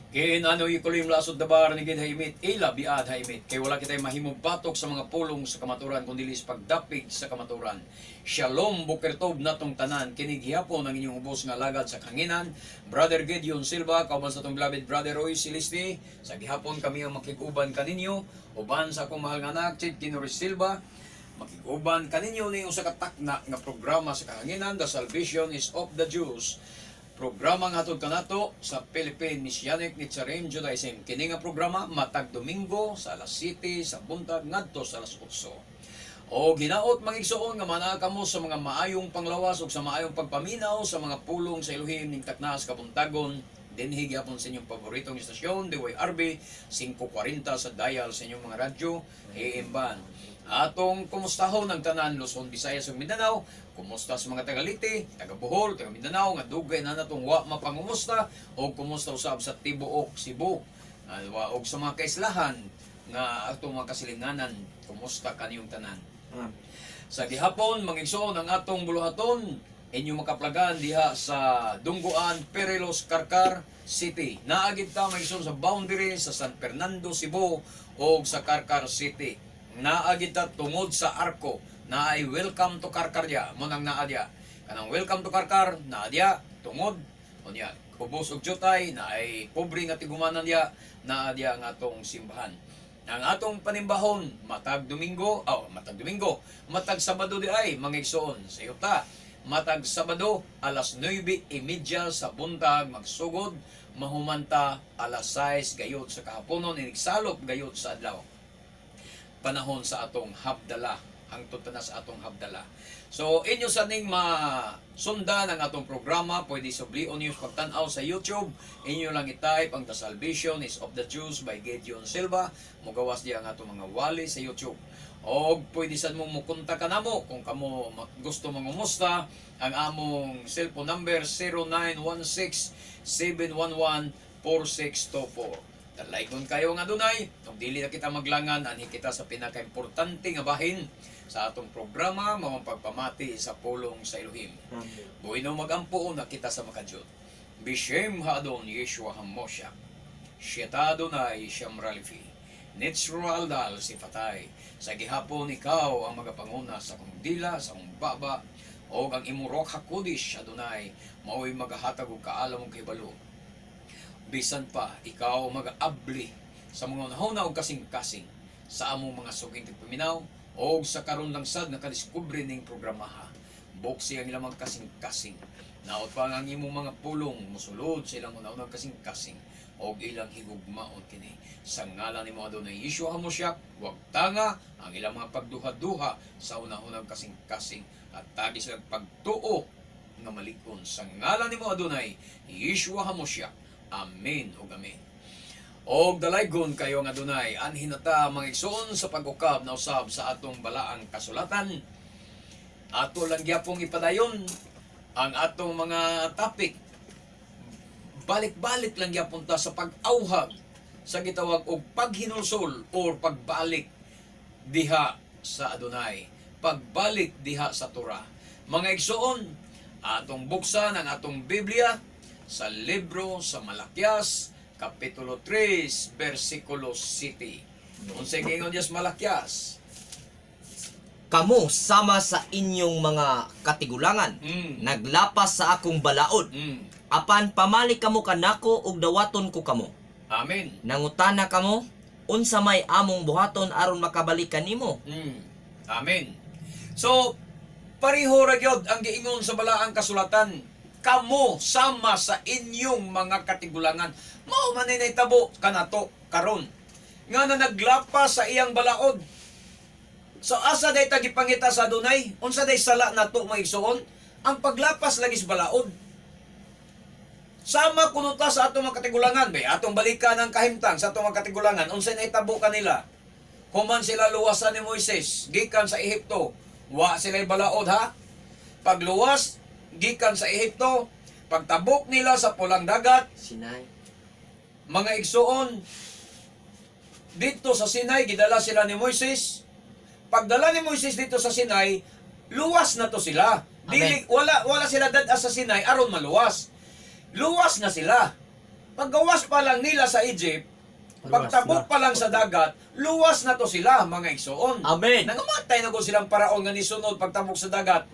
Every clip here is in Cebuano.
Ken ano ikulim lasod dabar ni gid haimit ila biad haimit kay wala kitay mahimong batok sa mga pulong sa kamaturan kun dili sa pagdapig sa kamaturan. Shalom, boker tov natong tanan. Kini gihapon ang inyong ubos nga alagad sa kahanginan, Brother Gideon Silva, kauban sa atong beloved Brother Roy Celeste. Sa gihapon kami ang makig-uban kaninyo uban sa akong mahal nga anak Chid Kinoris Silva. Makig-uban kaninyo ni usa ka takna nga programa sa kahanginan, The Salvation is of the Jews. Programa nga hatod kanato sa Philippine Messianic Netzarim Judaism. Kini nga programa matag Domingo sa alas 7 sa buntag ngadto sa alas 8. O ginaot, mga igsoon, nga manaa kamo sa mga maayong panglawas ug sa maayong pagpaminaw sa mga pulong sa Elohim ning taknas kabuntagon dinhi gyapon sa inyong paboritong istasyon, DYRB 540 sa dial sa inyong mga radyo AM band. Atong kumustahon ang tanan Luzon, Visayas ug Mindanao. Kumusta sa mga taga Leyte, taga Bohol, taga Mindanao nga dugay na natong wa mapangumusta, o kumusta usab sa tibuok Cebu. Og sa mga kaislahan nga atong mga kasilinganan, kumusta kaniyong tanan? Sa gihapon, mga igsoon, ang atong buluhaton, inyong makaplagan diha sa Dunggoan, Perrelos, Carcar City. Naa gid ta, mga igsoon, sa boundary sa San Fernando, Cebu o sa Carcar City. Naa gid ta tungod sa Arko. Naay "Welcome to Carcar" diya. Mao nang naa diya. Kanang "Welcome to Carcar", naa diya, tungod. Unya, ubos og jutay, naay pobre nga tigumanan diya, naa diya ang atong simbahan. Ang atong panimbahon, matag Domingo, oh, matag Domingo, matag Sabado di ay, mga igsoon, sa ta. Matag Sabado, alas 9:30 sa buntag, magsugod, mahumanta alas 6 gayod sa kahaponon, inigsalop gayod sa adlaw. Panahon sa atong habdala, hangtod ta na sa atong habdala. So, inyo sa ning masundan ang atong programa, pwede sublion niyo pagtan-aw sa YouTube. Inyo lang i-type ang The Salvation is of the Jews by Gideon Silva. Mugawas diya ang atong mga wali sa YouTube. O pwede sad mo mukontak kanamo kung kamo gusto mangumusta. Ang among cellphone number, 0916 711 4624. Dalaygon kayo nga Adunay, ug dili na kita maglangan, anhi kita sa pinakaimportante nga bahin sa atong programa, mao ang pagpamati sa pulong sa Elohim. Bueno, magampo na kita sa Makajud. Bishem Hadon Yeshua Hamosha. Sheta Adonai Shamralifi. Nitzro Aldal si Fatay. Sa gihapon ikaw ang magapanguna sa akong dila, sa akong baba, o ang imong Ruach HaKodesh, Adonai, mao'y magahatag og kaalam ug kahibalo. Bisan pa, ikaw magaabli sa mga hunahuna og kasing-kasing sa among mga suking tigpaminaw o sa karon lang sad nakadiskubre ning programaha. Buksi ang ilang mga kasing-kasing. Naot pa nga ang imong mga pulong musulod sa ilang hunahuna kasing-kasing og ilang higugmaon kini. Sa ngalan nimo, Adonai Yeshua HaMoshiach, wag tanga ang ilang mga pagduha-duha sa hunahunang kasing-kasing at tagi silang pagtuo nga malig-on. Sa ngalan nimo, Adonai Yeshua HaMoshiach. Amen ug amen. Og dalaygon kayo nga Adunay, anhin na ta, mga igsoon, sa pag-ukab na usab sa atong balaang kasulatan. Ato lang gyapong ipadayon ang atong mga topic. Balik-balik lang gyapon ta sa pag-awhag sa gitawag og paghinulsol or pagbalik diha sa Adonai. Pagbalik diha sa Torah. Mga igsoon, atong buksan ang atong Biblia sa libro sa Malakias, Kapitulo 3, versikulo 7. Unsay giingon diya sa Malakias? Kamo sama sa inyong mga katigulangan naglapas sa akong balaod. Apan pamalik kamo kanako ug dawaton ko kamo. Amen. Nangutana kamo, "Unsa may among buhaton aron makabalik kanimo?" Amen. So, pareho ra gyud ang giingon sa balaang kasulatan. Kamo sama sa inyong mga katigulangan. Mao man ni nahitabo kanato karon. Nga na naglapas sa iyang balaod. So asa day ta gipangita sa Adunay? Unsa day sala nato, mga igsoon? Ang paglapas lagi sa balaod. Sama kuno ta sa atong mga katigulangan, bay atong balikan ang kahimtang sa atong mga katigulangan, unsay nahitabo kanila? Human sila luwasan ni Moises gikan sa Ehipto, wa sila balaod ha. Pagluwas gikan sa Ehipto, pagtabok nila sa Pulang Dagat, Sinai. Mga igsoon, dito sa Sinai gidala sila ni Moises. Pagdala ni Moises dito sa Sinai, luwas na to sila. Dili wala wala sila dad sa Sinai aron maluwas. Luwas na sila. Paggawas pa lang nila sa Egypt, pagtabok pa lang sa dagat, luwas na to sila, mga igsoon. Amen. Nangamatay na ko silang paraon nga nisunod pagtabok sa dagat.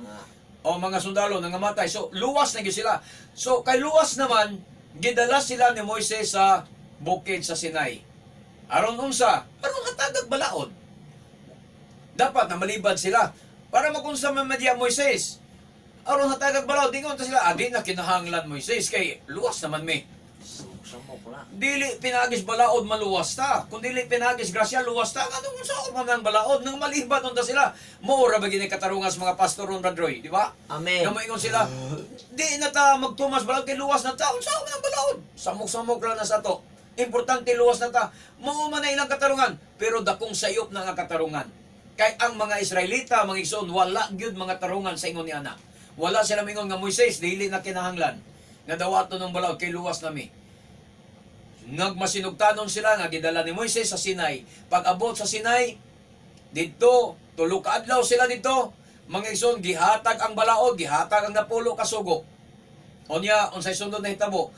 O mga sundalo nangamatay. So luwas na gyud sila. So kay luwas naman, gidala sila ni Moises sa bukid sa Sinai. Aron unsa? Aron hatagag balaod. Dapat na malibad sila para makunsa man madya Moises. Aron hatagag balaod, dingon ta sila, adi na kinahanglan, Moises, kay luwas naman mi. Samok na. Dili pinagis balaod maluwas ta. Kung dili pinagis grasya luwas ta. Ano kung sa man ang balaod nang maliban unta sila. Mao ra ba gini katarungan sa mga pastor ron, Brad Roy, di ba? Amen. Nga moingon sila, di na ta magtumas balaod kay luwas na ta. Unsa man ang balaod? Samok-samok ra na sa ato. Importante luwas na ta. Mao man na ilang katarungan, pero dakong sayop na nga katarungan. Kay ang mga Israelita, mga igsoon, wala gyud mga tarungan sa ingon ni ana. Wala sila mingon nga, "Moises, dili na kinahanglan nga dawaton ng balaod kay luwas nami." Nagmasinugtanon sila nga gidala ni Moises sa Sinai. Pag abot sa Sinai, didto, 3 ka adlaw sila didto. Mga igsoon, gihatag ang balaod, gihatag ang napulo ka sugo. Unya, unsay sunod na hitabo?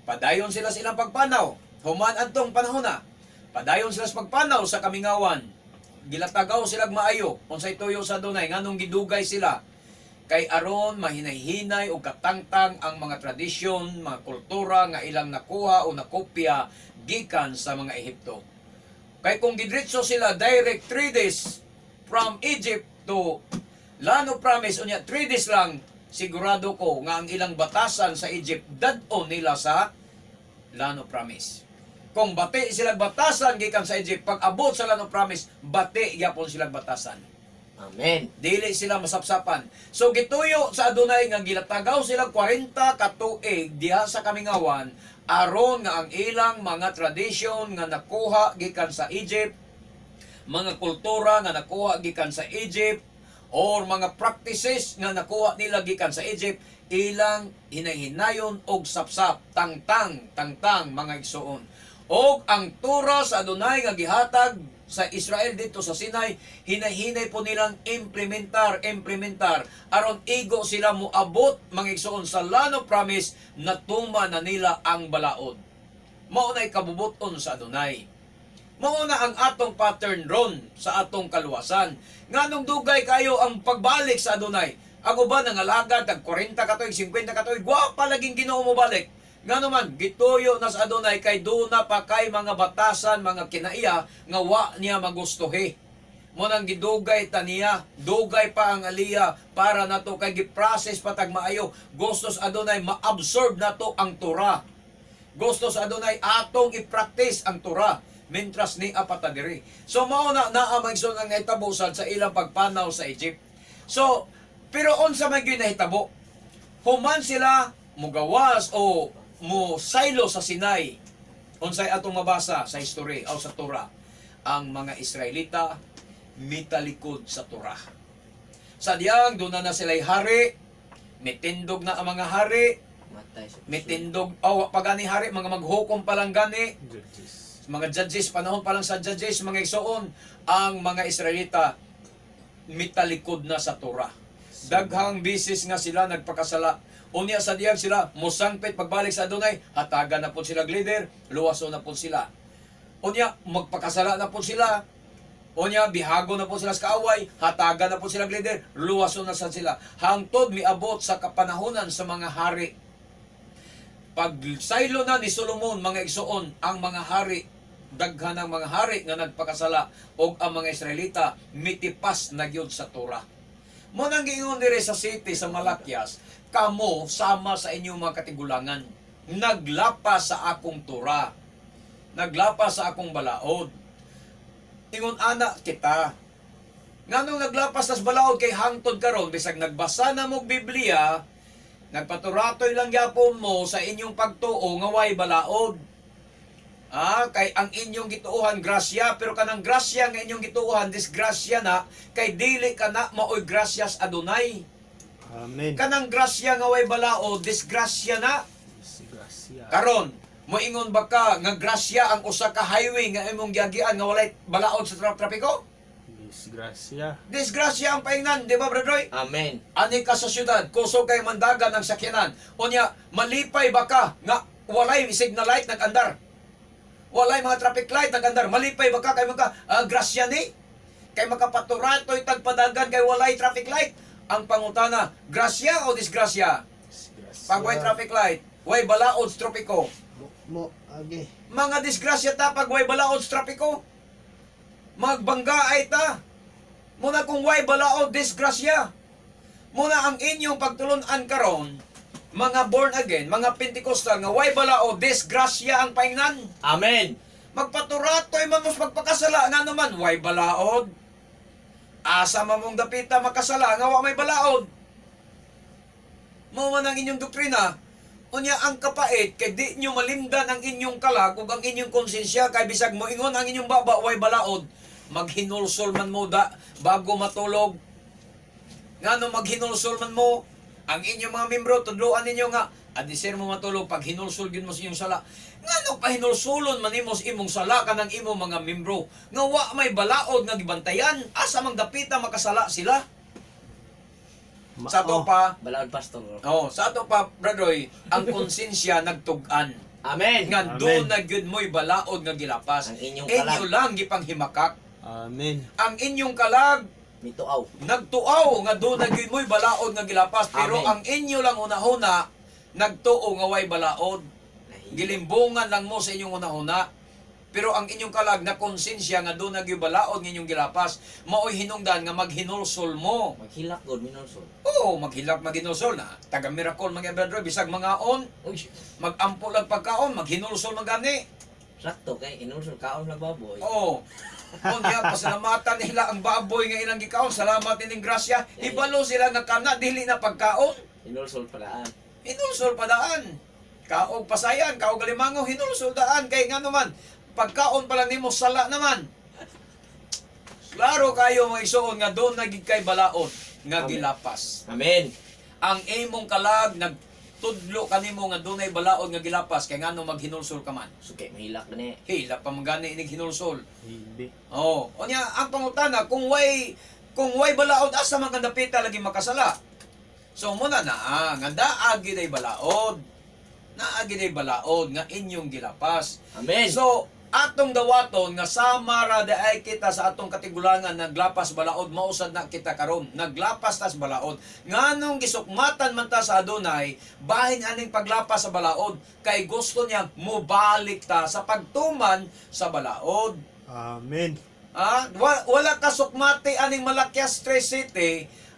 Padayon sila sa ilang pagpanaw. Human antong panahon na. Padayon sila sa pagpanaw sa kamingawan. Gilatagaw sila maayo. Unsay tuyo sa Adunay, nganong gidugay sila? Kay aron mahinay-hinay o katangtang ang mga tradisyon, mga kultura nga ilang nakuha o nakopya gikan sa mga Ehipto. Kay kung gidritso sila direct 3 days from Egypt to Land of Promise, unya 3 days lang, sigurado ko nga ang ilang batasan sa Egypt dad-on nila sa Land of Promise. Kung bati sila batasan gikan sa Egypt, pag abot sa Land of Promise, bati gyapon sila batasan. Amen. Dili sila masapsapan. So gituyo sa Adunay nga gilatagaw sila 40 ka tuig diha sa kamingawan aron nga ang ilang mga tradisyon nga nakuha gikan sa Egypt, mga kultura nga nakuha gikan sa Egypt, or mga practices nga nakuha nila gikan sa Egypt, ilang hinahinayon og sapsap, tangtang, tangtang, mga igsoon. Og ang Tura sa Adunay nga gihatag sa Israel dito sa Sinai, hinahinay po nilang implementar, implementar aron igo sila moabot, mga igsoon, sa Land of Promise, natuma na nila ang balaod. Mao na'y kabubuton sa Adunay. Mao na ang atong pattern ron sa atong kaluwasan. Nganong dugay kayo ang pagbalik sa Adunay? Ang uban nangalagad tag 40 ka tuig, 50 ka tuig, wa pa laging Ginoo mo balik. Ngano man gituyo na sa Adunay kay duna pa kay mga batasan, mga kinaiya nga wa niya magustuhi. Mo nang gidugay ta niya, dugay pa ang aliya para nato kay gi-process pa tag maayo. Gusto sa Adunay ma-absorb nato ang Torah. Gusto sa Adunay atong i-practice ang Torah mentras ni apata diri. So mao na naa mga ang nahitabo sad sa ilang pagpanaw sa Egypt. So pero unsa man gyud nahitabo? Human sila mugawas o mo saylo sa Sinai. Unsay atong mabasa sa history o sa Torah? Ang mga Israelita mitalikod sa Torah. Sa diyang doon na sila'y hari, mitindog na ang mga hari, Matay sa mitindog, oh, pag ani hari, mga maghukom pa lang gani, Judges. Mga judges, panahon pa lang sa judges, mga igsoon, ang mga Israelita mitalikod na sa Torah. Daghang bisis nga sila nagpakasala. Unya sa diyang sila, mosangpit pagbalik sa Adunay, hatagan na po sila leader, luwaso na po sila. Unya, magpakasala na po sila. Unya, bihago na po sila sa kaaway, hatagan na po sila leader, luwaso na sa sila. Hangtod miabot sa kapanahonan sa mga hari. Pag saylo na ni Solomon, mga igsoon, ang mga hari, daghan ang mga hari nga nagpakasala og ang mga Israelita mitipas na gyud sa Torah. Mo nang giingon dire sa city sa Malakias, "Kamo sama sa inyong mga katigulangan naglapas sa akong Torah, naglapas sa akong balaod." Ingon ana kita. Nganong naglapas tas balaod? Kay hangtod karon bisag nagbasa na mo Biblia, nagpaturatoy lang gyapon mo sa inyong pagtuo nga way balaod. Ah, kay ang inyong gituohan grasya, pero kanang grasya nga inyong gituohan disgrasya na kay dili ka na maoy grasyas Adunay. Amen. Kanang grasya nga way balaod, disgrasya na. Disgrasya. Karon, moingon ba ka nga grasya ang usa ka highway nga imong giagian nga walay balaod sa trapiko? Disgrasya. Disgrasya ang paingnan, di ba, Brother Roy? Amen. Ani ka sa syudad, kusog kay mandagan ang sakyanan. Unya, malipay ba ka nga Walay signal light nag-andar. Walay mga traffic light nag-andar. Malipay ba ka kay maka grasya ni? Kay makapaturatoy tagpadagan kay walay traffic light. Ang pangutana, grasya o disgrasya? Disgrasya. Pag way traffic light, way balaod sa tropiko. Mo, agi. Mga disgrasya ta pag way balaod sa trapiko. Magbangga ay ta. Muna kung way balaod, disgrasya. Muna ang inyong pagtulunan karon, mga born again, mga Pentecostal nga way balaod, disgrasya ang paingnan. Amen. Magpaturatoy man mo sa pagpakasala nga naman, way balaod. Asa man mong dapita makasala nga wa may balaod. Mao man ang inyong doktrina. Unya ang kapait kay di nyo malimdan ang inyong kalag ug ang inyong konsensya kay bisag moingon ang inyong baba way balaod. Maghinulsol man mo da bago matulog. Ngano maghinulsol man mo ang inyong mga membro, tudloan ninyo nga adisir mo matulog pag hinulsol gyud mo sa inyong sala. Ngano pa hinulsulon man nimo sa imong sala kanang imong mga membro nga wa may balaod nga gibantayan, asa mang dapita makasala sila? Sa ato pa, Balaod, pastor. Oh, sa ato pa, Bradoy, ang konsensya nagtug-an. Amen. Nga Amen. doon na gyud mo'y balaod nga gilapas. Ang inyong Inyo kalag. lang gipanghimakak. Amen. Ang inyong kalag Mituaw. nagtuaw nga doon na gyud mo'y balaod nga gilapas. Pero Amen. ang inyo lang hunahuna nagtuo nga way balaod. Gilimbungan lang mo sa inyong hunahuna. Pero ang inyong kalag na konsensya nga doon na gyud balaod nga inyong gilapas, mao'y hinungdan nga maghinulsol mo. Maghilak god minulsol. Oo, maghilak maghinulsol na. Taga miracle mga brother, bisag mga on, Uy, magampo lang pagkaon, maghinulsol man gani. Sakto kay inulsol kaon lang baboy. Oo. Unya pasalamatan nila ang baboy nga ilang gikaon, salamat ining grasya. Ibalo sila nga kana dili na pagkaon. Inulsol palaan. Hinulsol padaan. Kaog pasayan, kaog alimango, hinulsol daan kay nga naman pagkaon pa lang nimo sala naman. Klaro kayo mga igsoon nga doon nagig kay balaod nga Amen. gilapas. Amen. Ang imong kalag nagtudlo kanimo nga dunay balaod nga gilapas kay ngano maghinulsol ka man. So kay mahilak gani. Hila pa man gani inig hinulsol. Hindi. Oh, unya ang pangutana kung way balaod, asa man kang dapita lagi makasala? So muna na nga naa giday balaod. Naa giday balaod nga inyong gilapas. Amen. So atong dawaton nga sama ra ay kita sa atong katigulangan naglapas balaod, mausad na kita karon naglapas tas balaod. Nganong gisukmatan man ta sa Adonai bahin aning paglapas sa balaod? Kay gusto niya mobalik ta sa pagtuman sa balaod. Amen. Ah, wala ka sukmati aning Malakias 3:7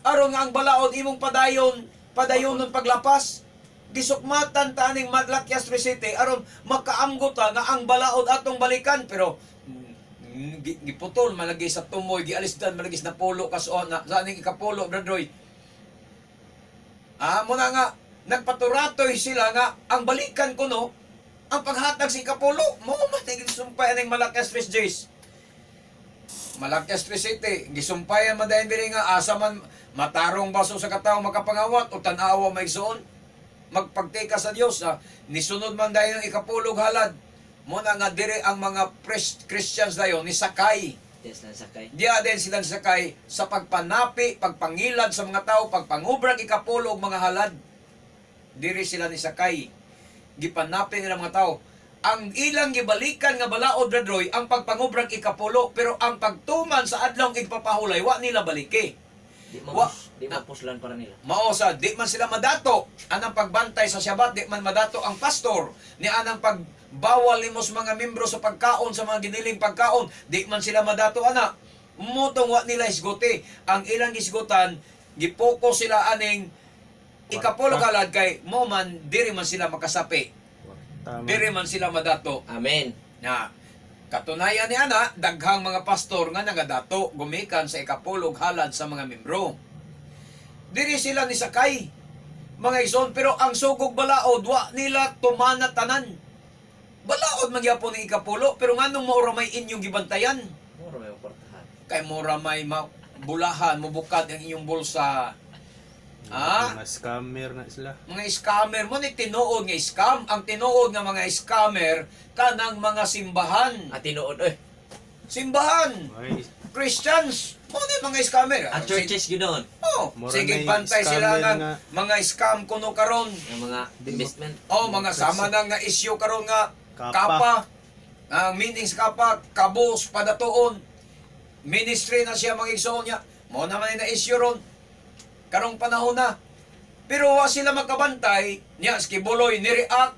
aron nga ang balaod imong padayon padayon ng paglapas. Gisukmatan ta aning Malakias 3:7 aron makaamgo ta nga ang balaod atong balikan, pero giputol man lagi sa tumoy, gialisdan man lagi sa napulo kaso na sa aning ikapulo, Bradroy. Ah, mo na nga nagpaturatoy sila nga ang balikan kuno ang paghatag sa ikapulo mo man gisumpay aning Malakias 3:10. Malakias 3:7, gisumpayan man dayon diri nga asa man matarong baso sa katawo makapangawat o tan-awa maigsoon magpagtika sa Dios. Ah, nisunod man dayon ang ikapulog halad mo na nga diri ang mga Christians dayon ni sakay. Yes, na sakay. Diya din sila sakay sa pagpanapi, pagpangilad sa mga tao, pagpangubrag ikapulog mga halad. Diri sila ni sakay. Gipanapi nila mga tao. Ang ilang gibalikan nga balaod, Radroy, ang pagpangubrag ikapulo, pero ang pagtuman sa adlong igpapahulay, wa nila baliki. Di Wa- di mapuslan para nila. Mao sa di man sila madato anang pagbantay sa Syabat, di man madato ang pastor ni anang pagbawal nimo sa mga membro sa pagkaon sa mga giniling pagkaon, di man sila madato ana. Motong wa nila hisguti ang ilang hisgutan, gipoko sila aning ikapulo kalad kay mo man diri man sila makasapi, Tama. diri man sila madato. Amen. Na katunayan ni ana, daghang mga pastor nga nagadato gumikan sa ikapulog halad sa mga membro. Diri sila ni sakay mga ison, pero ang sugog balaod wa nila tumana tanan. Balaod magyapon ni ikapulo, pero nganong maura may inyong gibantayan? Mura may kwartahan. Kay mura may bulahan, mubukad ang inyong bulsa. Ah? Mga scammer na sila. Mga scammer mo ni tinuod nga scam. Ang tinuod nga mga scammer kanang mga simbahan. At tinuod eh. Simbahan. Ay, Christians. Mo ni mga scammer. Ang churches gyud doon. Oh, Mura sige na yung bantay sila scammer nga nga. mga scam kuno karon. Ang mga investment. Oh, mga sama na nga issue karon nga Kapa. kapa. Ang meaning sa kapa, kabos padatuon. Ministry na siya mga igsoon niya. Mo naman na issue ron. Karong panahon na. Pero wa sila magkabantay niya si Kibuloy ni react.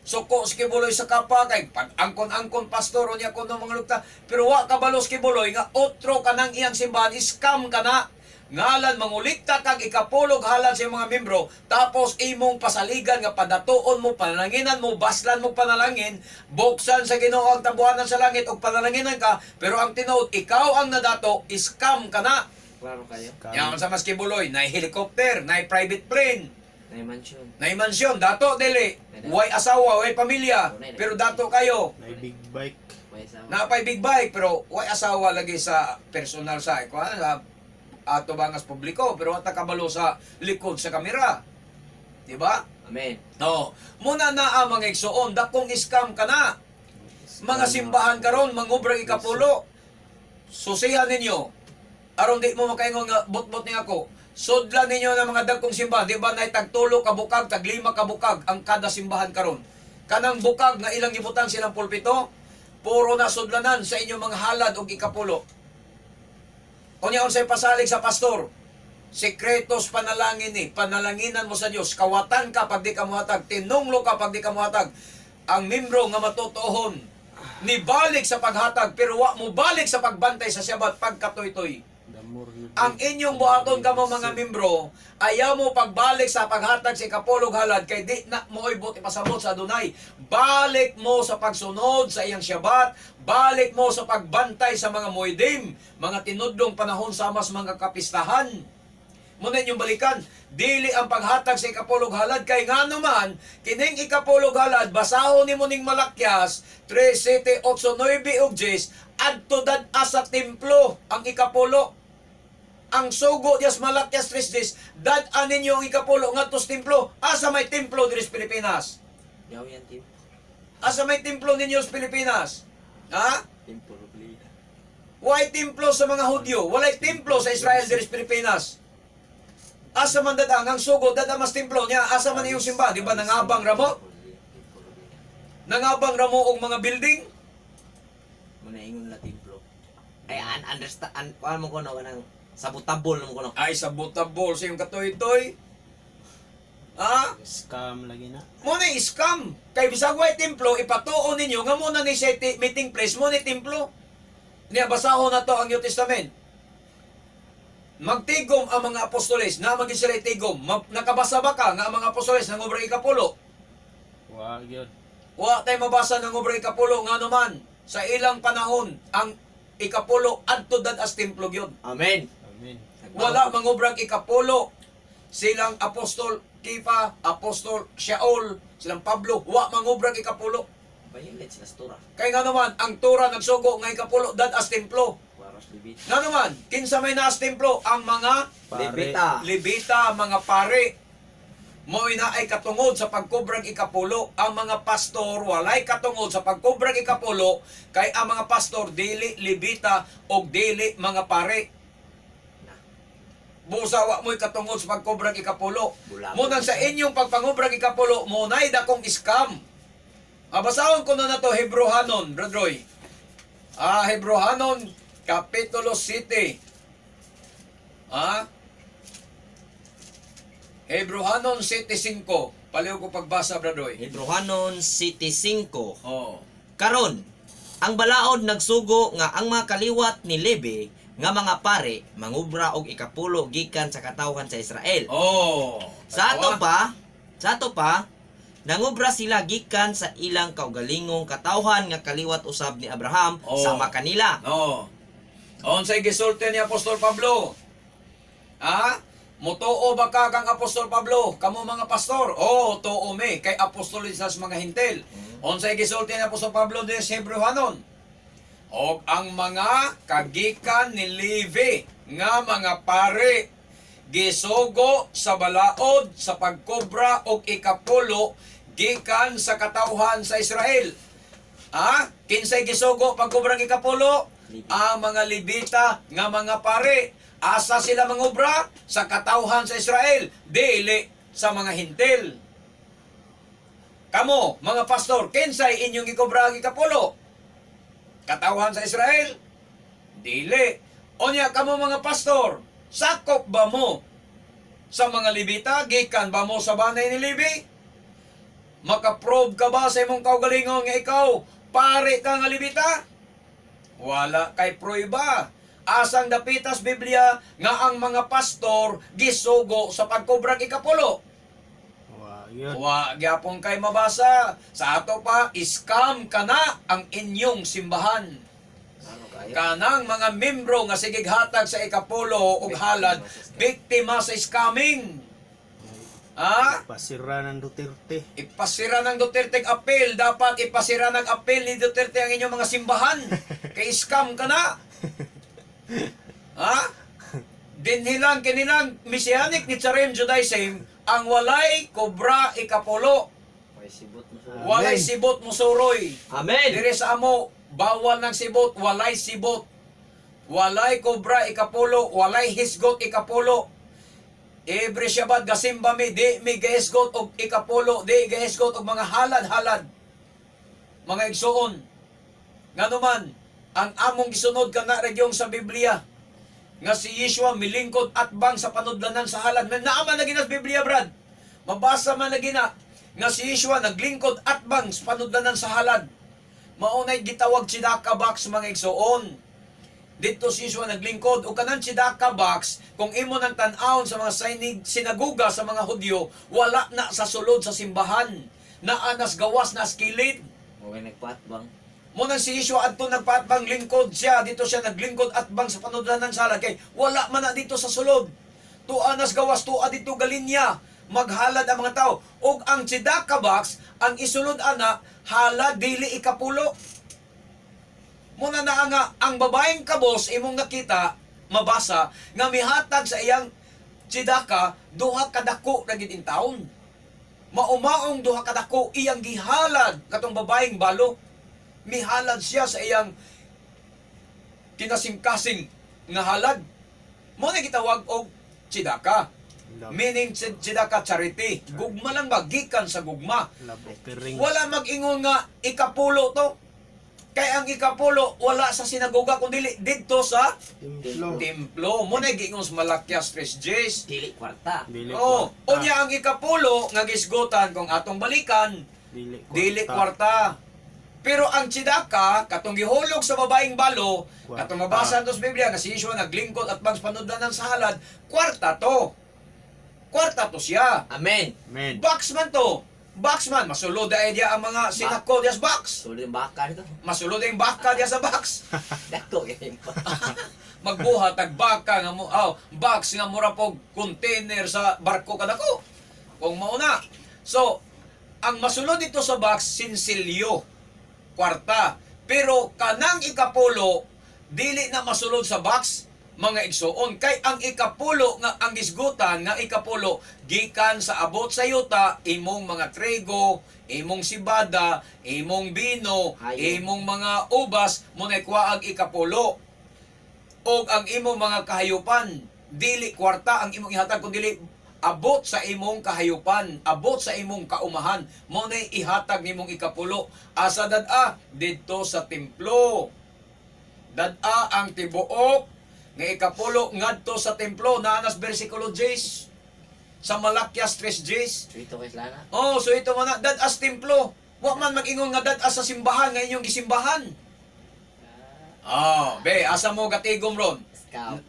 Suko si Kibuloy sa kapa kay pag angkon-angkon pastor o niya kuno mga lukta. Pero wa kabalo si Kibuloy nga otro kanang iyang simbahan, scam ka na. Ngalan mangulikta kag ikapulog halad sa iyong mga membro, tapos imong pasaligan nga padatuon mo, panalanginan mo, baslan mo panalangin, buksan sa Ginoo ang tabuhanan sa langit ug panalanginan ka, pero ang tinuod ikaw ang nadato, scam ka na. Klaro kayo. Scam. Yan sa mas Kibuloy, na helicopter, na private plane, Na mansion. na mansyon, dato dili, way asawa, way pamilya, pero dato kayo. May big bike. May asawa. Napay big bike pero way asawa lagi sa personal sa kuan sa ato bangas publiko pero wata kabalo sa likod sa kamera. Di ba? Amen. No. Muna na ang mga igsoon, dakong scam ka na. Mga simbahan karon mangubrang ikapulo. Susihan ninyo. Aron di mo makaingon nga bot-bot ni ako. Sudlan ninyo ng mga dagkong simbahan, di ba nay tagtulo ka bukag, taglima ka bukag ang kada simbahan karon. Kanang bukag nga ilang gibutan silang pulpito, puro na sudlanan sa inyong mga halad og ikapulo. Unya unsay pasalig sa pastor? Sekretos panalangin ni, panalanginan mo sa Dios, kawatan ka pag di ka muhatag, tinunglo ka pag di ka muhatag. Ang membro nga matutuhon, nibalik sa paghatag pero wa mo balik sa pagbantay sa Sabat pagkatoy-toy. The more you Ang give, inyong the buhaton more you kamo mga receive. membro, ayaw mo pagbalik sa paghatag sa ikapulog halad kay di na mooy buot ipasabot sa Adunay. Balik mo sa pagsunod sa iyang Syabat, balik mo sa pagbantay sa mga moedim, mga tinudlong panahon sama sa mga kapistahan. Muna inyong balikan, dili ang paghatag sa ikapulog halad kay nga naman kining ikapulog halad basahon nimo ning Malakyas 3, 7, 8, 9 ug 10 adto dad sa templo ang ikapulo. Ang sugo diyas Malakyas 3:10, dad-an ninyo ang ikapulo ngadto sa templo. Asa may templo diri sa Pilipinas? Yaw yan team. Asa may templo ninyo sa Pilipinas? Ha? Team Robleda. Why templo sa mga Hudyo? Walay templo sa Israel diri sa Pilipinas. Asa man dad ang sugo dad mas templo niya? Asa man iyong simba? Di ba nangabang ramo? Team Robleda. Nangabang ramo og mga building? Muna ingon na templo. Ay an understand an kuan mo ko no kanang sabutabol mo ko no. Ay sa butabol sa iyong katoy-toy. Ha? Scam lagi na. Mo na scam. Kay bisag way templo, ipatuon ninyo nga mo na ni siya meeting place mo ni templo. Niya basahon na to ang New Testament. Magtigom ang mga apostoles, na maging sila tigom. Nakabasa ba ka nga ang mga apostoles nangobra ikapulo? Wa gyud. Wa tay mabasa ng obra ikapulo nga naman sa ilang panahon ang ikapulo adto dad as templo gyud. Amen. Amen. Wala mangobrang ikapulo. Silang apostol Kifa, apostol Shaul, silang Pablo, wa mangobrang ikapulo. Violate sila sa Torah. Kay nga naman, ang Torah nagsugo nga ikapulo dad as templo. Waras libit. Nga naman, kinsa may naas templo ang mga Pare. Levita. Levita, mga pare. Mo'y na ay katungod sa pagkobrang ikapulo. Ang mga pastor walay katungod sa pagkobrang ikapulo kay ang mga pastor dili Levita og dili mga pare. Na. Busa wa mo'y katungod sa pagkobrang ikapulo. Bulabog. Munang sa inyong pagpangubrang ikapulo, muna'y dakong iskam. Abasahon ko na na to, Hebrohanon, Brad Roy. Hebrohanon, Kapitulo City. Hebrohanon City 5. Paliw ko pagbasa, Brad Roy. Hebrohanon City 5. Oh. Karon, ang balaod nagsugo nga ang mga kaliwat ni Levi nga mga pare mangubra og ikapulo gikan sa katawhan sa Israel. Oh. Sa ato pa, nangubra sila gikan sa ilang kaugalingong katawhan nga kaliwat usab ni Abraham Oh. sama kanila. No. Unsay gisulti ni Apostol Pablo? Ha? Mutuo ba ka kang Apostol Pablo? Kamo mga pastor? Oo, tuo me kay apostol sa mga Hintel. Unsay gisulti ni Apostol Pablo de sa Hebreohanon? Og ang mga kagikan ni Levi nga mga pare gisugo sa balaod sa pagkobra og ikapulo gikan sa katawhan sa Israel. Ha? Kinsay gisugo pagkobrang ikapulo? Ang mga Levita nga mga pare. Asa sila mangobra? Sa katawhan sa Israel, dili sa mga Hintil. Kamo, mga pastor, kinsay inyong gikobra ang ikapulo? Katawhan sa Israel? Dili. Onya kamo, mga pastor, sakop ba mo sa mga Levita? Gikan ba mo sa banay ni Levi? Makaprobe ka ba sa imong kaugalingon nga ikaw pare ka nga Levita? Wala kay prueba. Asang dapitas Biblia nga ang mga pastor gisugo sa pagkobrag ikapulo? Wa gyud. Wa gyapon kay mabasa. Sa ato pa, scam ka na ang inyong simbahan. Ano kayo? Kanang mga membro nga sige hatag sa ikapulo ug halad, biktima sa scamming. Ha? Pasira ng Duterte. Ipasira ng Duterte ang apel. Dapat ipasira ng apel ni Duterte ang inyong mga simbahan. Kay scam ka na. Ha? Dinhilang kinilang Messianic Netzarim Judaism ang walay kobra ikapulo. May sibot mo sa. Walay Amen. sibot musuroy. Amen. Dire sa amo, bawal ng sibot, walay sibot. Walay kobra ikapulo, walay hisgot ikapulo. Every Shabbat gasimba mi, di mi gahisgot og ikapulo, di gahisgot og mga halad-halad. Mga igsuon. Ngano man, ang among gisunod kana regyong sa Biblia nga si Yeshua milingkod atbang sa panudlanan sa halad. Naa man na gina sa Biblia, Brad. Mabasa man na gina nga si Yeshua naglingkod atbang sa panudlanan sa halad. Maunay gitawag tzedakah box, mga igsuon. Dito si Yeshua naglingkod o kanang tzedakah box, kung imo nang tan-awon sa mga sinaguga sa mga Hudyo, wala na sa sulod sa simbahan. Naa nas gawas, nas kilid. Okay, nagpatbang. Mo nang si Yeshua adto nagpaatbang lingkod siya, dito siya naglingkod atbang sa panudlanan sa halad kay wala man na dito sa sulod. Tua nas gawas, tua dito galinya maghalad ang mga tao. Ug ang tzedakah box ang isulod ana halad, dili ikapulo. Muna na nga ang babaeng kabos imong nakita, mabasa nga mihatag sa iyang tzedakah duha ka dako ra gid in taon. Maumaong duha ka dako iyang gihalad katong babaeng balo. Mihalad siya sa iyang kinasingkasing nga halad. Mo na gitawag og tzedakah. Love, Meaning tzedakah, charity. Gugma lang ba, gikan sa gugma. love offering. Wala mag-ingon nga ikapulo to. Kay ang ikapulo wala sa sinagoga kundi didto sa Templo. templo. Mo na giingon sa Malakias 3:10. Dili kwarta. Dili Oh, kwarta. unya ang ikapulo nga gisgutan kung atong balikan, Dili kwarta. dili kwarta. Pero ang tzedakah, katong gihulog sa babaeng balo, Kwarta. katong mabasa sa Biblia nga si Yeshua naglingkod at bangs panudlanan sa halad, kwarta to. Kwarta to siya. Amen. Amen. Box man to. Box man, masulod ay diya ang mga sinako diya sa box. Sulod yung baka nito. Masulod ang baka diya sa box. Dako kay pa. Magbuhat ag baka nga mo, oh, box nga mura pog container sa barko kadako. Kung mauna. So, ang masulod dito sa box sinsilyo, kwarta. Pero kanang ikapulo dili na masulod sa box, mga igsuon, kay ang ikapulo nga ang gisgutan nga ikapulo gikan sa abot sa yuta, imong mga trigo, imong sibada, imong bino, Hayo. imong mga ubas mo na ang ikapulo og ang imong mga kahayupan. Dili kwarta ang imong ihatag kun dili abot sa imong kahayupan, abot sa imong kaumahan mo na ihatag nimong ikapulo. Asa dad-a? Didto sa templo dad-a ang tibuok nga ikapulo ngadto sa templo. Naanas bersikulo 10 sa Malakias 3:10. Ito kay Lana. Oh, so ito man na dad-as templo. Wa man mag-ingon nga dad-as sa simbahan nga inyong gisimbahan. Oh, be, asa mo gatigom ron? Scout.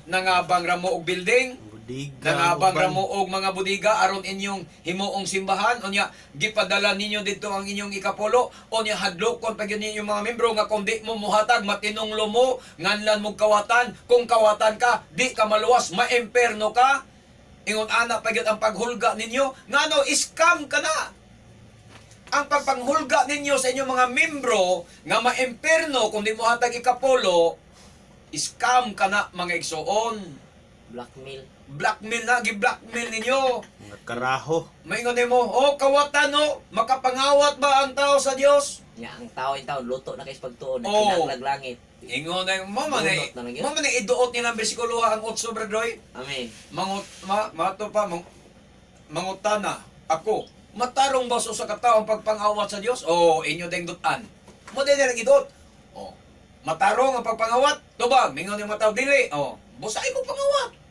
Nangabang ra mo og building, Budiga. nangabang ra uban. mo og mga budiga aron inyong himuong simbahan. Unya gipadala ninyo didto ang inyong ikapulo. Unya hadlokon pa gyud ninyo mga membro nga kung di mo muhatag matinunglo mo, nganlan mo kawatan. Kung kawatan ka, di ka maluwas, maemperno ka. Ingon ana pa gyud ang paghulga ninyo. Ngano scam ka na? Ang pagpanghulga ninyo sa inyong mga membro nga maemperno kung di mo hatag ikapulo, scam ka na, mga igsuon. Blackmail. Blackmail na, gi-blackmail ninyo. Mga karaho. Maingon nimo, "Oh, kawatan no, makapangawat ba ang tao sa Dios?" Nya ang tao in taon luto na kay sa pagtuon, Oo. nagkinahanglag langit. Ingon na mo man Bunot na lang yun. mo man iduot nila ang bersikulo ang 8, Brad Roy. Amen. Mangut ma mato pa mangutana ako, matarong ba sa katao ang pagpangawat sa Dios? Oh, inyo ding dutan. Mo din lang iduot. Oh, matarong ang pagpangawat, tubag mingon yung mataw dili. Oh, busay mo pangawat.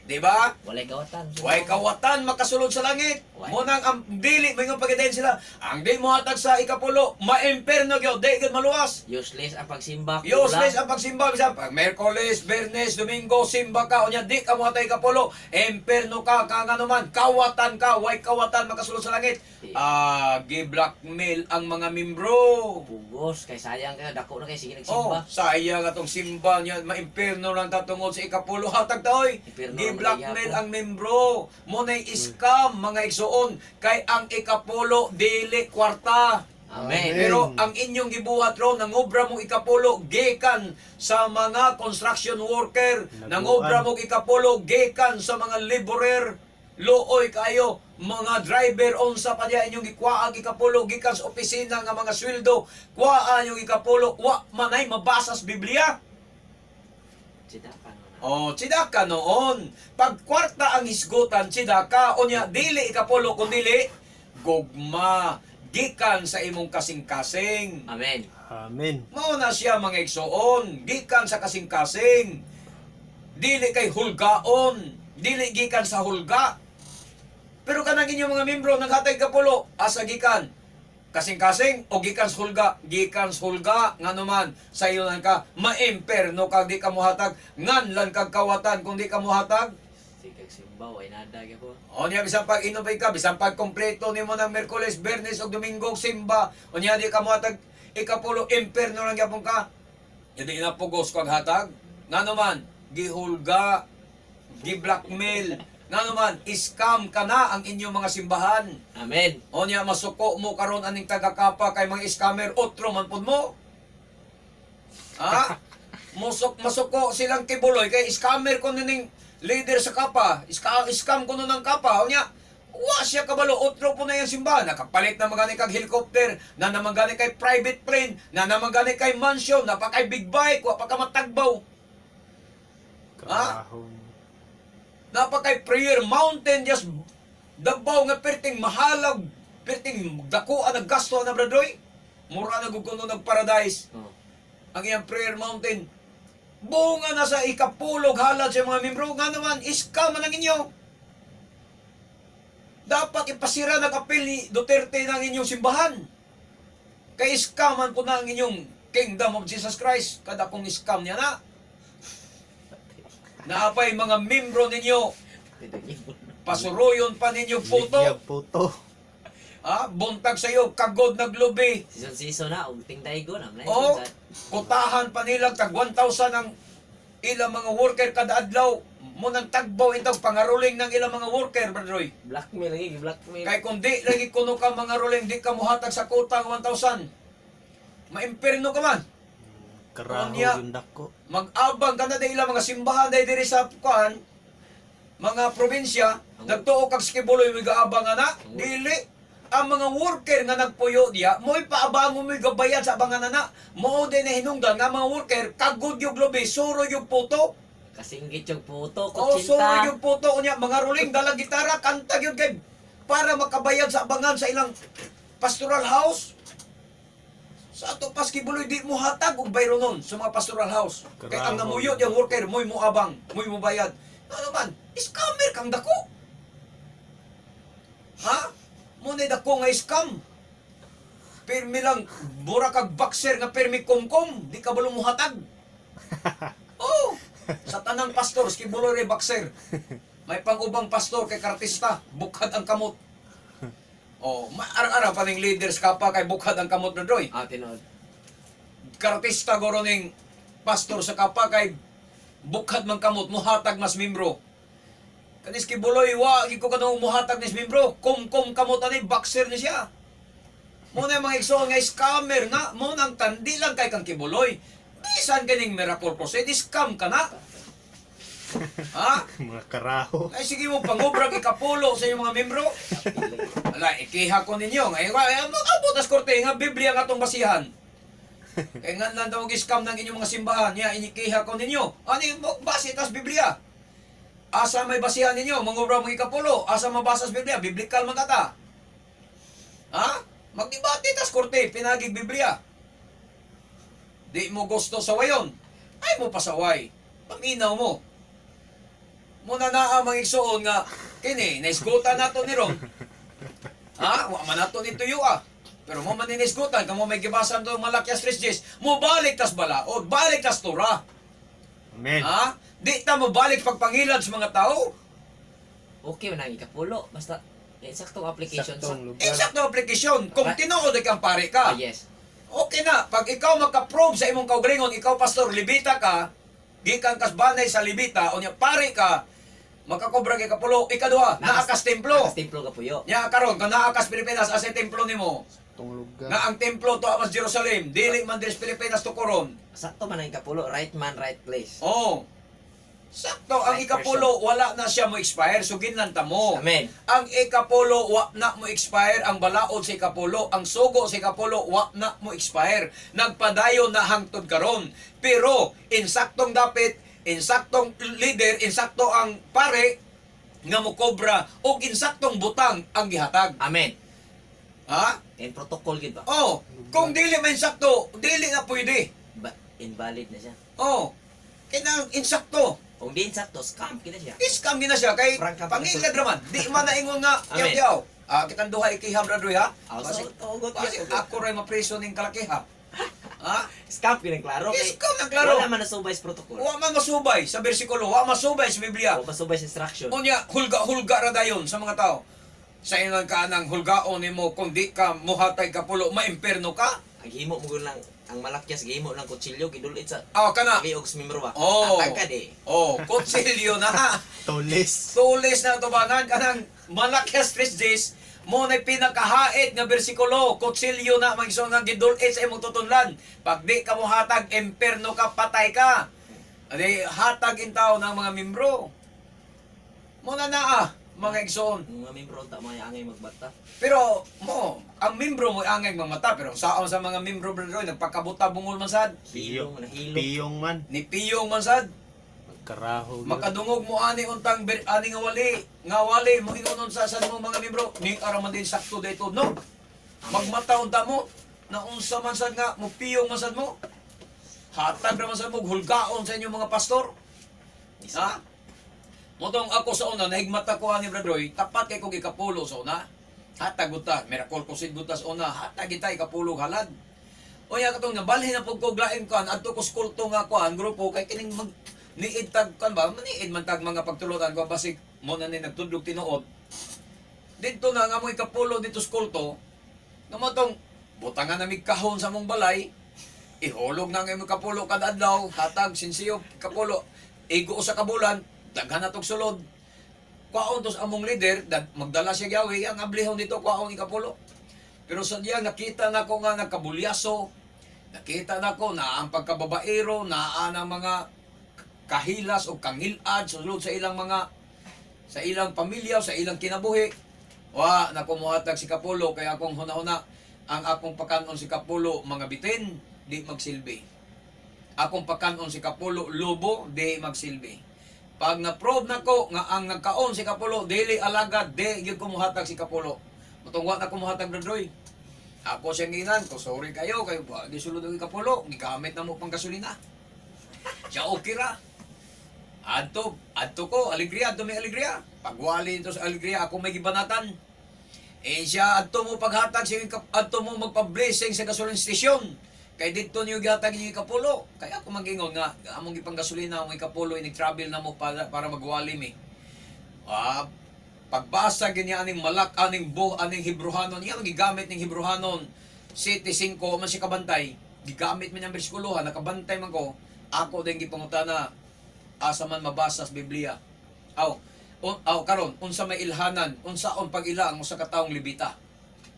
Di ba? Walay kawatan. Way kawatan makasulod sa langit. Way. Mo nang ang dili mingon pagitayin sila. Ang di mo hatag sa ikapulo, maimperno gyud, di gyud maluwas. Useless ang pagsimba. Useless ang pagsimba bisan pag Merkoles, Bernes, Domingo, simba ka unya di ka mohatay kapulo, emperno ka ka nga naman, kawatan ka, way kawatan makasulod sa langit. Ah, gi-blackmail ang mga membro. Pugos kay sayang kayo, dako na kay sige Oh, nagsimba. sayang atong simba niya, maimperno lang tatungod sa ikapulo hatag taoy. Impierno Gi-blackmail lang ang membro. Mo nay scam mga igsuon kay ang ikapulo dili kwarta. Amen. Pero ang inyong gibuhat ron, nangobra mong ikapulo gikan sa mga construction worker, Laguan. nangobra mong ikapulo gikan sa mga laborer, looy kayo, mga driver unsa pa diya inyong gikuaag ikapulo gikan sa opisina nga mga sweldo, kuaa inyong ikapulo, wa manay mabasa sa Biblia. Sidaka no na. Oh, tsidaka noon. Pag kwarta ang hisgutan, tsidaka. Unya, dili ikapulo, kun dili, gugma. Gikan sa imong kasing-kasing. Amen. Amen. Mao na siya mga igsoon, gikan sa kasing-kasing. Dili kay hulgaon, dili gikan sa hulga. Pero kanang inyong mga membro naghatay kapulo, asa gikan? Kasing-kasing o gikan sa hulga? Gikan sa hulga ngano man sa iyo lang ka maimperno kag di ka mohatag, ngan lan kag kawatan kung di ka mohatag. Sige simba way nada gyud. O niya, bisan pag inom ka, bisan pag kompleto nimo ng Merkules, Bernes ug Domingo simba. O niya di ka mohatag ikapulo, imperno lang gyapon ka. Hindi na pugos kag hatag. Ngano man, gihulga, gi-blackmail. Ngano man, scam ka na ang inyong mga simbahan. Amen. O niya masuko mo karon aning tagakapa kay mga scammer, otro man pud mo. Ha? Musok masuko silang kibuloy kay scammer ko ning leader sa kapa, scam ko ng kapa. O niya, wa siya kabalo, otro po na yung simbahan. Nakapalit na magani kag helicopter, na naman gani kay private plane, na naman gani kay mansion, na pa kay big bike, wa pa ka matagbaw. Karahon. Na pa kay prayer mountain just Davao nga perting mahalag, perting dako ang naggasto na bradoy. Mura na gud kuno nag paradise. Oh. Ang iyang prayer mountain. Bunga na sa ikapulog halad sa mga membro nga naman iska man ang inyo. Dapat ipasira ng apel ni Duterte ng inyong simbahan. Kay iska man po na ang inyong Kingdom of Jesus Christ. Kada kong scam niya na. Naapay mga membro ninyo, pasuruyon pa ninyo puto. Ligyag puto. Ah, buntag sa iyo, kagod naglubi. Season season na og tingdaygo na man. Oh, kutahan pa nila tag 1,000 ang ilang mga worker kada adlaw. Mo nang tagbaw itong pangaruling ng ilang mga worker, Brother Roy. Blackmail lagi, blackmail. Kay kung di lagi kuno ka mga ruling, di ka muhatag sa kutang 1,000. Maimperno ka man. Karahon Unya. yung dako. Mag-abang ka na dahil ilang mga simbahan dahil diri sa kuan, mga probinsya, nagtuo kag Sikibuloy may gaabang ana, dili ang mga worker nga nagpuyo diya, mo'y paabango mo'y gabayan sa abangan ana. Mao din na hinungdan nga mga worker kagod yung lubi, suro yung puto. Kasinggit yung puto, O suro kutsinta. yung puto unya mga ruling dala gitara, kanta gyud kay para makabayad sa abangan sa ilang pastoral house. Sa ato Paskibuloy di mo hatag og bayro nun sa mga pastoral house. Kay ang Karahon. namuyo yung worker mo'y moabang, mo'y mobayad. Ano man, scammer kang dako. Ha? Mo na dako nga scam. Pirmi lang, bura kag boxer nga pirmi kumkum, di ka balo muhatag. Oh, sa tanang pastor, Skibuloy re boxer. May pangubang pastor kay kartista, bukhad ang kamot. Oh, maarang-arang pa ning leaders ka pa kay bukhad ang kamot na doy. Ah, tinuod. Kartista goro ning pastor sa kapa kay bukhad man kamot muhatag mas membro. Kanis Kibuloy wa gi ko kanong muhatag nis membro, kumkum kamot ani boxer ni siya. Mo na yung mga igsoon nga scammer nga, mo nang tandi lang kay kang Kibuloy. Bisan kaning miracle crusade, scam ka na. Ha? Mga karaho. Ay sige mo pangubrag ikapulo sa inyong mga membro. Ala, ikiha ko ninyo. Ngayon, ay, mag-abot as korte nga Biblia nga atong basihan. Kaya nga lang daw scam ng inyong mga simbahan. Ya, inikiha ko ninyo. Ano yung base tas Biblia? Asa may basihan ninyo? Mangubra mo ikapulo. Asa mabasa sa Biblia? Biblical man kata. Ha? Magdebate tas korte, pinagig Biblia. Di mo gusto sa wayon. Ay mo pasaway. Paminaw mo. Muna naa mga igsuon nga kini naisgutan nato ni Ron. Ha? Wa man nato ni tuyo ah. Pero mo man ninisgutan kamo may gibasan do Malakias 3:10, mo balik tas balaod, balik tas Torah. Amen. Ha? Di ta mo balik pagpangilad sa mga tao. Okay man ang ikapulo. Basta insaktong application sa Saktong lugar. Insakto application. Kung tinuod kang pare ka. Ah, yes. Okay na, pag ikaw makaprove sa imong kaugalingon, ikaw pastor, Libita ka, gikan kas banay sa Libita, unya pare ka, makakobra kay kapulo, ikaduha, naa kas templo. Naakas templo ka puyo. Nya karon kung naa kas Pilipinas asa templo nimo? Saktong lugar. Nga ang templo to mas Jerusalem, dili man diri sa Pilipinas to koron. Sakto man ang ikapulo, right man, right place. Oh. Sakto ang Right. ikapulo wala na siya mo expire, so ginlanta mo. Amen. Ang ikapulo wa na mo expire, ang balaod sa ikapulo, ang sugo sa ikapulo wa na mo expire. Nagpadayon na hangtod karon. Pero insaktong dapit, insaktong leader, insakto ang pare nga mokobra og insaktong butang ang gihatag. Amen. Ha? In protocol gid ba? Oh, kung dili man insakto, dili na pwede. Ba invalid na siya. Oh, kinang insakto. Kung di insakto, scam kita siya. Iskam gina siya kay Frank ka- pangilad raman. Di man naingon nga Amen. yaw yaw. Ah, kitang duha ikiham ra duha. Ah, Basig, so, ugot basig ugot. ako ray mapreso ning kalakiha. Ha? Scam yun ang klaro. Kay Scam ng klaro. wala man nasubay sa protocol. Wa man masubay sa bersikulo, wa masubay sa Biblia. Wa masubay sa instruction. Unya, hulga-hulga ra dayon sa mga tao. Sa ingon ka nang hulgaon nimo kung di ka muhatay kapulo, maimperno ka. Ang himo mo lang ang Malakyas gihimo lang kutsilyo gidulit sa Ah, kana. liog sa membro ba. Oh. Atag ka di. Oh, kutsilyo na. Tulis. Tulis na tubangan kanang Malakias 3:10 mo na pinakahait nga bersikulo, kutsilyo na magisuon nga gidulit sa imong tutunlan. Pag di ka mohatag, imperno ka, patay ka. Adi hatag in tao ng mga membro. Mo na naa mga igsoon. Ang mga membro unta mga angay magbata. Pero mo, ang membro mo angay mamata pero saon sa mga membro, Brother Roy, nagpakabuta bungol man sad. Hilo, nahilo. Piyong man. Ni piyong man sad. Karaho. gyud. Makadungog mo ani untang ani nga wali mo ingon unsa sa mo mga membro ni ara man din sakto dito no. Magmata unta mo na unsa man sad nga mo piyong man sad mo. Hatag ra man sad mo hulgaon sa inyong mga pastor. Ha? Motong ako sa una, nahigmata ko ani Brother Roy, tapat kay kog ikapulo sa una. Hatag buta, miracle ko sid buta sa una, hatag kita ikapulo halad. Unya katong nabalhin na pud ko lain kuan adto ko school to nga kuan grupo kay kining mag niid tag kuan ba maniid man tag mga pagtulunan ko basig mo na ni nagtudlog tinuod. Didto na nga mo ikapulo dito school to. Nga mo tong butangan na mig kahon sa mong balay. Ihulog na nga imong kapulo kada adlaw, hatag sinsiyo kapulo. Igo sa kabulan, daghan na tog sulod. Kwaon tos among leader, magdala siya gawi, ang ablihon dito kwaon ikapulo. Pero sa diya nakita na ko nga nagkabulyaso, nakita na ko na ang pagkababaero, naa ng mga kahilas o kangilad sa sulod sa ilang mga sa ilang pamilya, sa ilang kinabuhi. Wa na kumuhatag si Kapulo kaya akong huna-huna ang akong pakanon si Kapulo mga bitin di magsilbi. Akong pakanon si Kapulo lobo di magsilbi. Pag na-prove na ko nga ang nagkaon si Kapulo dili alagad di gyud kumuhatag si Kapulo. Mutong wa na kumuhatag Brad Roy. Ako siyang ginan ko sorry kayo kayo ba di sulod ang Kapulo gigamit na mo pang gasolina. Siya okay ra. Adto, adto ko, alegria, adto may alegria. Pagwali nito sa alegria, ako may gibanatan. Eh siya, adto mo paghatag, siya, adto mo magpa-blessing sa gasoline station. Kay didto niyo gihatag niyo ikapulo. Kaya ako magingon nga, among gipanggasolina, among ikapulo, nag-travel na mo para magwali mi. Ah, pagbasa ginya aning malak aning buh aning Hebrohanon iya gigamit ning Hebrohanon City 5 man siya kabantay gigamit man ang bersikulohan nakabantay man ko ako din gipangutana asa man mabasa sa Biblia aw aw karon unsa may ilhanan unsaon pag-ila ang usa ka taong Libita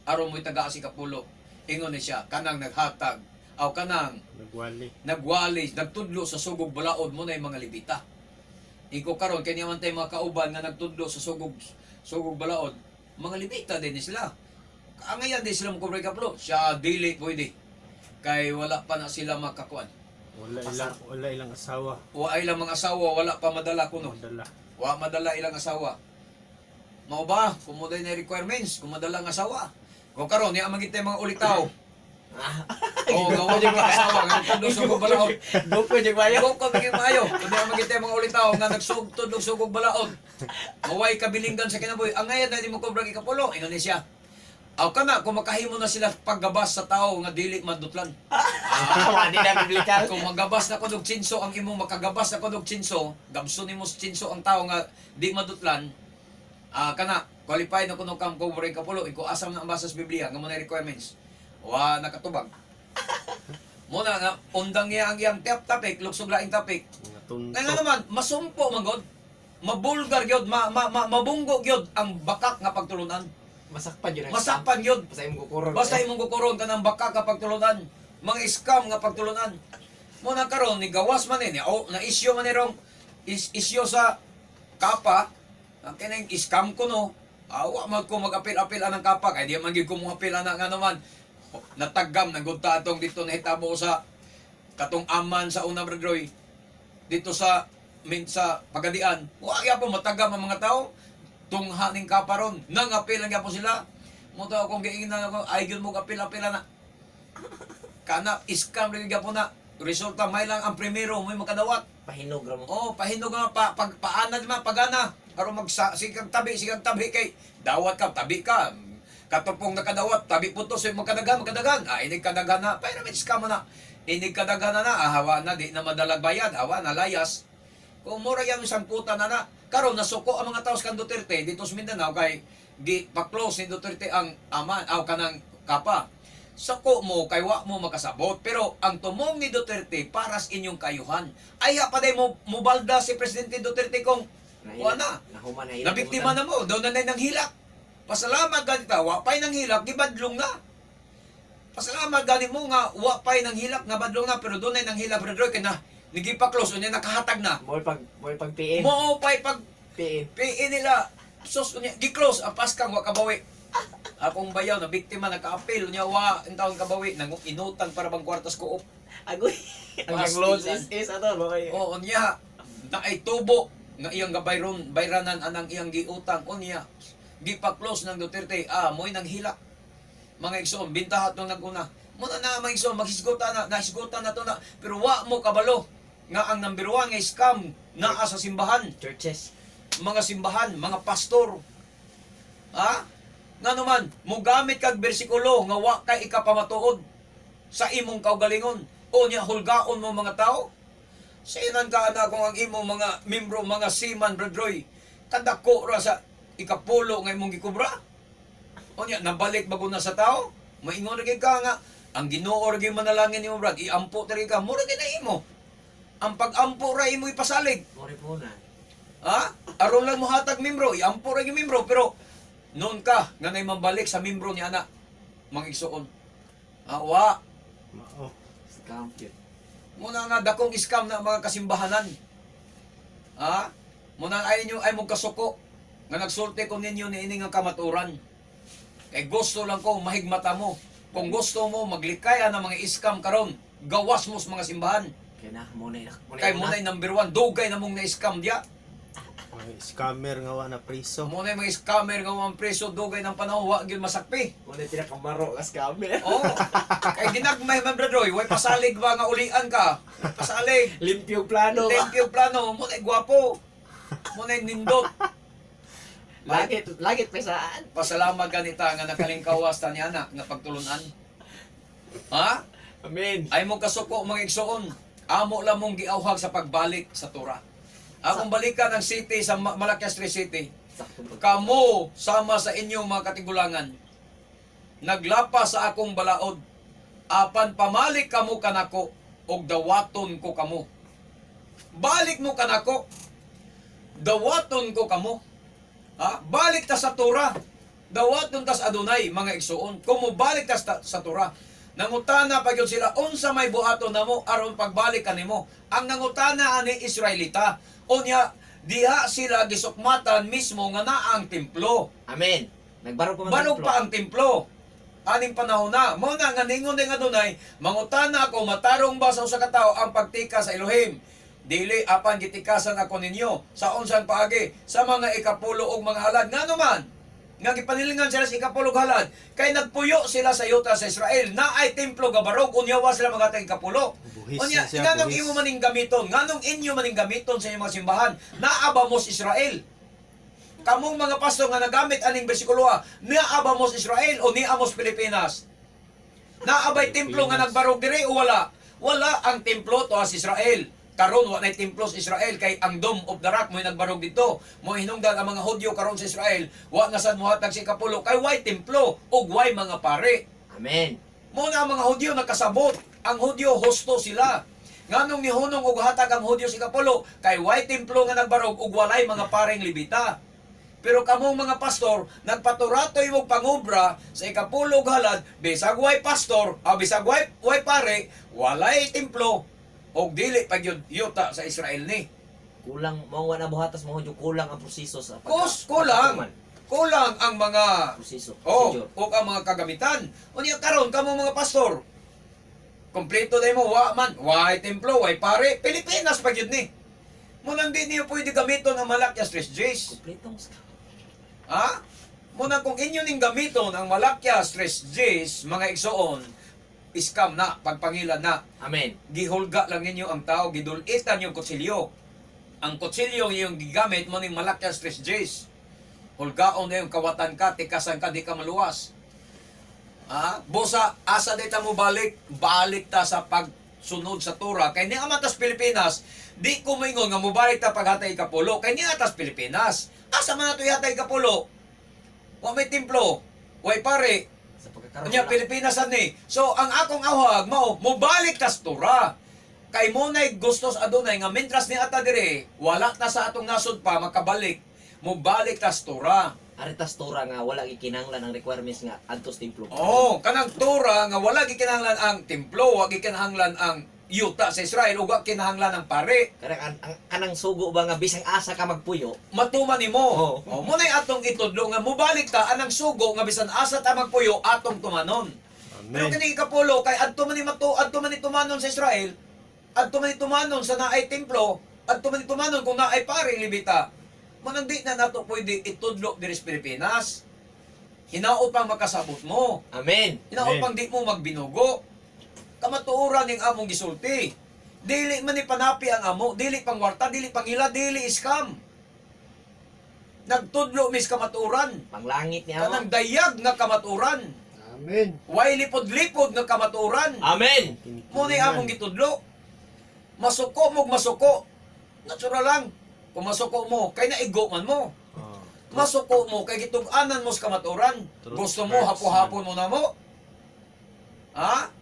aron mo'y taga si kapulo ingon ni siya kanang naghatag aw kanang Nagwali. nagwali, nagtudlo sa sugog balaod mo na yung mga Libita. Iko karon kay niya man tay mga kauban nga nagtudlo sa sugog sugog balaod, mga Levita din ni sila. Angayan din sila mokobra ikapulo. Siya dili pwede. Kay wala pa na sila makakuan. Wala ilang asawa. Wa ay lang mga asawa, wala pa madala kuno. Madala. Wa madala ilang asawa. Mao ba? Kung mo na requirements, kung madala ang asawa. Kung karon niya man gid mga ulitaw. Oo, nga wa mga asawa nga nagtudlo sugog balaod. Goko jud mayo. Go ko bigay maayo. Kundi ang magitay mga ulitaw nga nagsugtod og sugog balaod. Maway kabilinggan sa kinabuhi. Ang ngayon na di mo kobrang ikapulo, ingon ni siya. Aw kana kung makahimo na sila paggabas sa tao nga dili madutlan. Di na biblical. Kung magabas na kunog tsinso ang imong makagabas na kunog tsinso, gabso nimo sa tsinso ang tao nga di madutlan. Ah, kana qualified na kuno kang kobrang ikapulo. Iko asam na ang basa sa Biblia nga mo na requirements. Wa nakatubag. Muna nga undang niya ang iyang tap topic, luksog laing topic. Mga tunto. Kaya nga naman, masumpo man god, mabulgar gyud, ma, ma, ma, mabunggo gyud ang bakak nga pagtulunan. Masakpan yun. Masakpan gyud. Basta imong kukuron. Basta imong kukuron kanang bakak nga pagtulunan, mga scam nga pagtulunan. Muna karon ni gawas man ni, o na isyo man ni rong isyo sa kapa, ang kining scam ko no. Awa man ko mag-apil-apil anang kapa kay di man gyud ko mo-apil ana nga naman. O, natagam nang gud ta atong dito nahitabo sa katong aman sa una, Brad Roy, dito sa min sa Pagadian. Wa gyapon matagam ang mga tao tungha ning kaparon. Nangapil lang gyapon sila. Mo to akong giingnan ako ay gyud mo apil-apil na. Kana scam rin gyapon na. Resulta may lang ang primero may makadawat. Pahinog ra mo. Oh, pahinog nga pa pag paana di man pagana aron magsa sigang tabi kay dawat ka tabi ka. Katupong nakadawat tabi po to so magkadagan magkadagan. Ah, inig kadagan na pero med scam na. Inig kadagan na na ahawa na di na madalag bayad, hawa na layas. Kung mura yan isang puta na na karon nasuko ang mga tao sa kan Duterte dito sa Mindanao kay gi pa-close ni Duterte ang aman aw kanang kapa. Sako mo kay wa mo makasabot, pero ang tumong ni Duterte para sa inyong kayuhan. Ay pa day mo mubalda si Presidente Duterte kung wa na. Nahuman na hilak. Nabiktima na mo, daw na nang hilak. Pasalamat ganita, wa pa'y nang hilak, gibadlong na. Pasalamat gani mo nga wa pa'y nang hilak, nabadlong na, pero doon ay nang hilak, Brother Roy, kay na nigipa-close, unya nakahatag na. Mo pag PN. Mo pa'y pag PN. PE nila, sus, unya, gi-close, ang paskang wa kabawi. Akong bayaw, na biktima, nagka-appeal, unya wa, ang taon kabawi, nang inutang para bang kwartas ko. Agoy. Ang Pastilan. loans is ato mo kay. Oo, unya, naay tubo nga iyang gabayron, bayranan anang iyang giutang, unya, gipa-close ng Duterte, ah, mo'y nanghilak. Mga igsoon, bintahat nung naguna. Muna na mga igsoon, maghisgota na, nahisgota na to na, pero wa mo kabalo nga ang number one nga scam naa sa simbahan, Churches. mga simbahan, mga pastor. Ha? Nga naman, mugamit kag bersikulo nga wa kay ikapamatuod sa imong kaugalingon. O niya hulgaon mo mga tao. Sinan ka na kung ang imong mga membro, mga seaman, Brad Roy, kadako ra sa ikapulo nga imong gikubra. O niya, nabalik bago na sa tao, maingon ra gyud ka nga, ang Ginoo ra gyud manalangin nimo, Brad, iampo ta ka, mura gyud na imo. Ang pag-ampo ra imo ipasalig. Mo po na. Ha? Aron lang mohatag membro, iampo ra gyud membro, pero noon ka nga nay mabalik sa membro ni ana mga igsuon. Ah, wa. Mao. Scam yun. Muna nga dakong scam na ang mga kasimbahanan. Ha? Muna ay inyo ay mo kasuko nga nagsulti ko ninyo niini nga kamaturan. Kay gusto lang ko mahigmata mo. Kung gusto mo maglikay ang mga scam karon, gawas mo sa mga simbahan. Kay na mo na mo na. Kay mo na number one, dugay na mong na-scam diya. Mga scammer nga wa na priso. Mo na mga scammer nga mga preso dugay ng panahon wa gyud masakpi. Mo na pinakamaro ka scammer. Oo. Kay ginagmay man, Brad Roy, way pasalig ba nga ulian ka? Way pasalig. Limpyo plano. Thank you plano, mo na gwapo. Mo na nindot. Langit, langit pesaan. Pasalamat ganita nga nakalingkawas ta ni anak nga pagtulunan. Ha? Amen. Ay mo kasuko mga igsoon. Amo lang mong giawhag sa pagbalik sa Tura. Akong balikan ang city sa Malakias 3 City. Sakto ba? Kamo sama sa inyong mga katigulangan. Naglapas sa akong balaod. Apan pamalik kamo kanako og dawaton ko kamo. Balik mo kanako. Dawaton ko kamo. Ha? Balik ta sa Torah. Dawaton ta sa Adonai, mga igsuon. Kung mobalik ta sa Torah. Nangutana pa gyud sila unsa may buhaton namo aron pagbalik kanimo. Ang nangutana ani Israelita. Unya Diha sila gisukmatan mismo nga naa ang templo. Amen. Nagbarog pa man Barog templo. pa ang templo. Aning panahon na, mao na nga ningon ning Adonay, mangutana ako matarong ba sa usa ka tawo ang pagtika sa Elohim. Dili apan gitikasan ako ninyo sa unsang paagi sa mga ikapulo og mga halad, ngano man nga gipanilingan sila sa ikapulo og halad kay nagpuyo sila sa yuta sa Israel na ay templo gabarog, unya wa sila magatag ikapulo. Buhis Unya na siya, nganong buhis. imo maning gamiton, nganong inyo maning gamiton sa inyong mga simbahan, naa ba mo sa Israel? Kamong mga pastor nga nagamit aning bersikulo, naa ba mo sa Israel o niya mo sa Pilipinas? Naa ba'y templo nga Pilipinas. nagbarog diri o wala? Wala ang templo to sa Israel. Karon wa nay templo sa Israel kay ang Dome of the Rock mo'y nagbarog dito. Mo hinungdan ang mga Hudyo karon sa Israel, wa na sad mohatag sa ikapulo kay way templo ug way mga pare. Amen. Mo na ang mga Hudyo nakasabot. Ang Hudyo husto sila. Nganong nihunong og hatag ang Hudyo sa ikapulo kay way templo nga nagbarog ug walay mga pareng Libita. Pero kamong mga pastor, nagpaturatoy mo pangobra sa ikapulo og halad, bisag way pastor, ah, bisag way pare, walay templo og dili pa gyud yuta sa Israel ni. Kulang mao wa na buhatas mo Hudyo, kulang ang proseso sa Kulang. pagkatuman. Kulang ang mga Proseso. oh, Procedure. ug ang mga kagamitan. Unya karon kamo mga pastor, kompleto day mo, wa man, way templo, way pare, Pilipinas pa gyud ni. Munang di niyo pwede gamiton ang Malakyas 3 Gs. Kompletong scam. Ha? Muna kung inyo ning gamiton ang Malakyas 3 Gs, mga igsoon, scam na, pagpangilan na. Amen. Gihulga lang ninyo ang tao, gidulitan yung kutsilyo. Ang kutsilyo yung gigamit mo ning Malakyas 3 Gs. Hulgaon na yung kawatan ka, tikasan ka, di ka maluwas. Ha? Bosa, asa dita mo balik? Balik ta sa pagsunod sa Torah. Kay ni amatas Pilipinas, di ko moingon nga mobalik ta paghatay ikapulo. Kay ni atas Pilipinas. Asa man nato ihatay ikapulo? Wa may templo, way pare, Sa pagkakaroon. Unya wala. Pilipinas ani. So ang akong awhag mao mobalik tas Torah. Kay mo nay gustos adunay nga mentras ni ata dire, wala ta sa atong nasod pa makabalik. Mobalik tas Torah. Aritas Torah nga wala gikinahanglan ang requirements nga adtos templo. Oh, kanang Torah nga wala gikinahanglan ang templo, wa gikinahanglan ang yuta sa Israel ug wa kinahanglan ang pare. Kanang kanang sugo ba nga bisang asa ka magpuyo? Matuman nimo. Oo. Oh, mo nay atong itudlo nga mobalik ta anang sugo nga bisan asa ta magpuyo atong tumanon. Pero Amen. kini ikapulo kay adto man ni mato, adto man ni tumanon sa Israel, adto man ni tumanon sa naay templo, adto man ni tumanon kung naay pare Libita. Manang di na nato pwede itudlo diri sa Pilipinas. Hinaot pang makasabot mo. Amen. Hinaot Amen. pang di mo magbinugo. Kamatuoran ning among gisulti. Dili man ni panapi ang amo, dili pangwarta, dili pangila, dili scam. Nagtudlo mis kamatuoran. Panglangit ni amo. Kanang dayag nga kamatuoran. Amen. Way lipod-lipod nga kamatuoran. Amen. Mo ni among gitudlo. Masuko mo masuko. Natural lang. Kung masuko mo, kay naigo man mo. Oh. Masuko mo kay gitug-anan mo sa kamatuoran. Truth Gusto mo hurts, hapo-hapon mo na mo. Ha?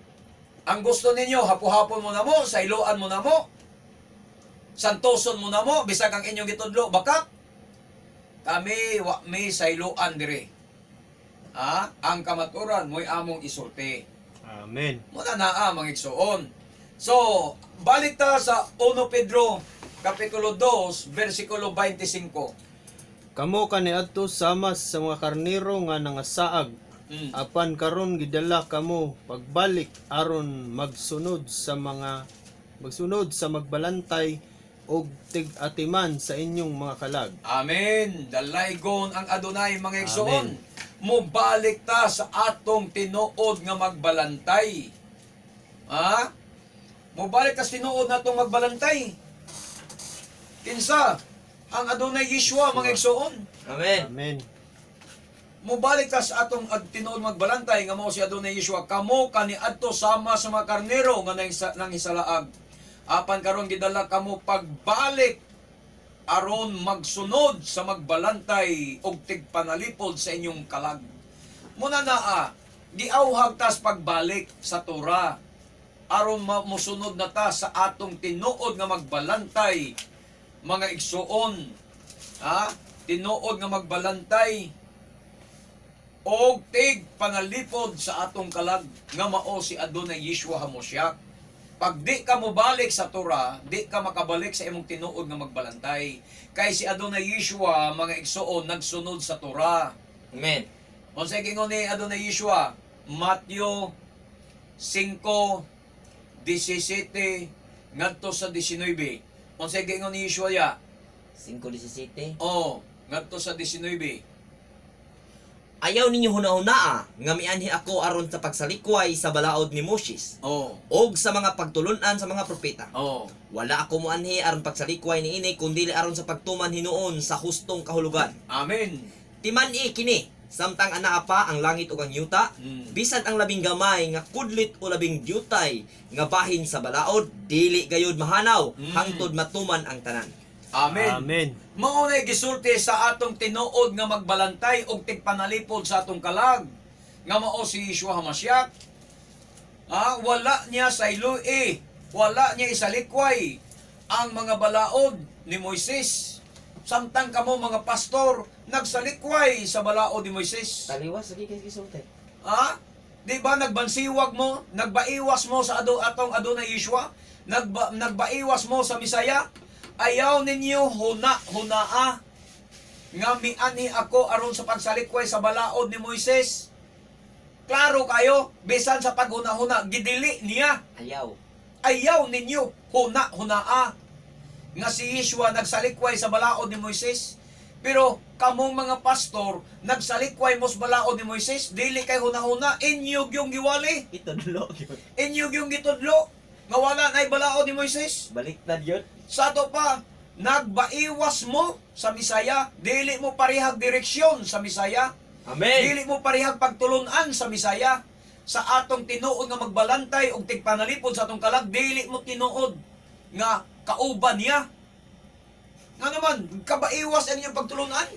Ang gusto ninyo hapo-hapon mo na mo, sayloan mo na mo. Santoson mo na mo bisag ang inyong gitudlo bakak. Kami wa mi sayloan dire. Ha? Ang kamatuoran mo'y among isulti. Amen. Muna naa mga igsoon. So, balik ta sa 1 Pedro kapitulo 2 versikulo 25. Kamo kaniadto sama sa mga karnero nga nangasaag apan karon gidala kamo pagbalik aron magsunod sa magbalantay og tig-atiman sa inyong mga kalag. Amen. Dalaygon ang Adonay mga igsoon. Amen. Mobalik ta sa atong tinuod nga magbalantay. Ha? Mobalik ta sa tinuod natong magbalantay. Kinsa? Ang Adonay Yeshua mga igsoon. Amen. Amen. Mobalik ta sa atong tinuod magbalantay nga mao si Adonay Yeshua, kamo kaniadto sama sa mga karnero nga nanghisalaag. Apan karon gidala kamo pagbalik aron magsunod sa magbalantay og tigpanalipod sa inyong kalag. Muna naa, giauhag tas pagbalik sa Torah aron mosunod na ta sa atong tinuod nga magbalantay mga igsuon. Ha? Tinuod nga magbalantay og tig panalipod sa atong kalag nga mao si Adonay Yeshua Hamosyak. Pag di ka mobalik sa Torah, di ka makabalik sa imong tinuod nga magbalantay. Kay si Adonai Yeshua, mga igsuon, nagsunod sa Torah. Amen. Unsay gingon ni Adonai Yeshua? Matthew 5:17 ngadto sa 19. Unsay gingon ni Yeshua ya? 5:17. Oh, ngadto sa 19. Ayaw ninyo hunahunaa nga mianhi ako aron sa pagsalikway sa balaod ni Moses og sa mga pagtulun-an sa mga propeta. Wala ako moanhi aron pagsalikway niini kundi aron sa pagtuman hinuon sa hustong kahulugan. Amen. Timan-i kini samtang anaa pa ang langit ug ang yuta, bisan ang labing gamay nga kudlit o labing dyutay nga bahin sa balaod dili gayud mahanaw hangtod matuman ang tanan. Amen. Amen. Mao na gisulti sa atong tinuod nga magbalantay og tigpanalipod sa atong kalag nga mao si Yeshua Hamashiach. Ah, wala niya sa iluy, wala niya isalikway ang mga balaod ni Moises. Samtang kamo mga pastor nagsalikway sa balaod ni Moises. Taliwas lagi kay gisulti. Ha? Di ba nagbansiwag mo, nagbaiwas mo sa atong Adonai Yeshua, nagbaiwas mo sa Misaya? Ayaw ninyo huna hunaa nga mianhi ako aron sa pagsalikway sa balaod ni Moises. Klaro kayo, bisan sa paghuna-huna, gidili niya. Ayaw. Ayaw ninyo huna hunaa nga si Yeshua nagsalikway sa balaod ni Moises. Pero kamong mga pastor nagsalikway mo sa balaod ni Moises, dili kay hunahuna, inyo yung giwali, Itudlo gyud. inyo yung gitudlo nga wala nay balaod ni Moises. Baliktad yun. Sa ato pa, nagbaiwas mo sa Misaya, dili mo parehag direksyon sa Misaya. Amen. Dili mo parehag pagtulunan sa Misaya. Sa atong tinuod nga magbalantay og tigpanalipod sa atong kalag, dili mo tinuod nga kauban niya. Nga naman, kabaiwas ang inyong pagtulunan.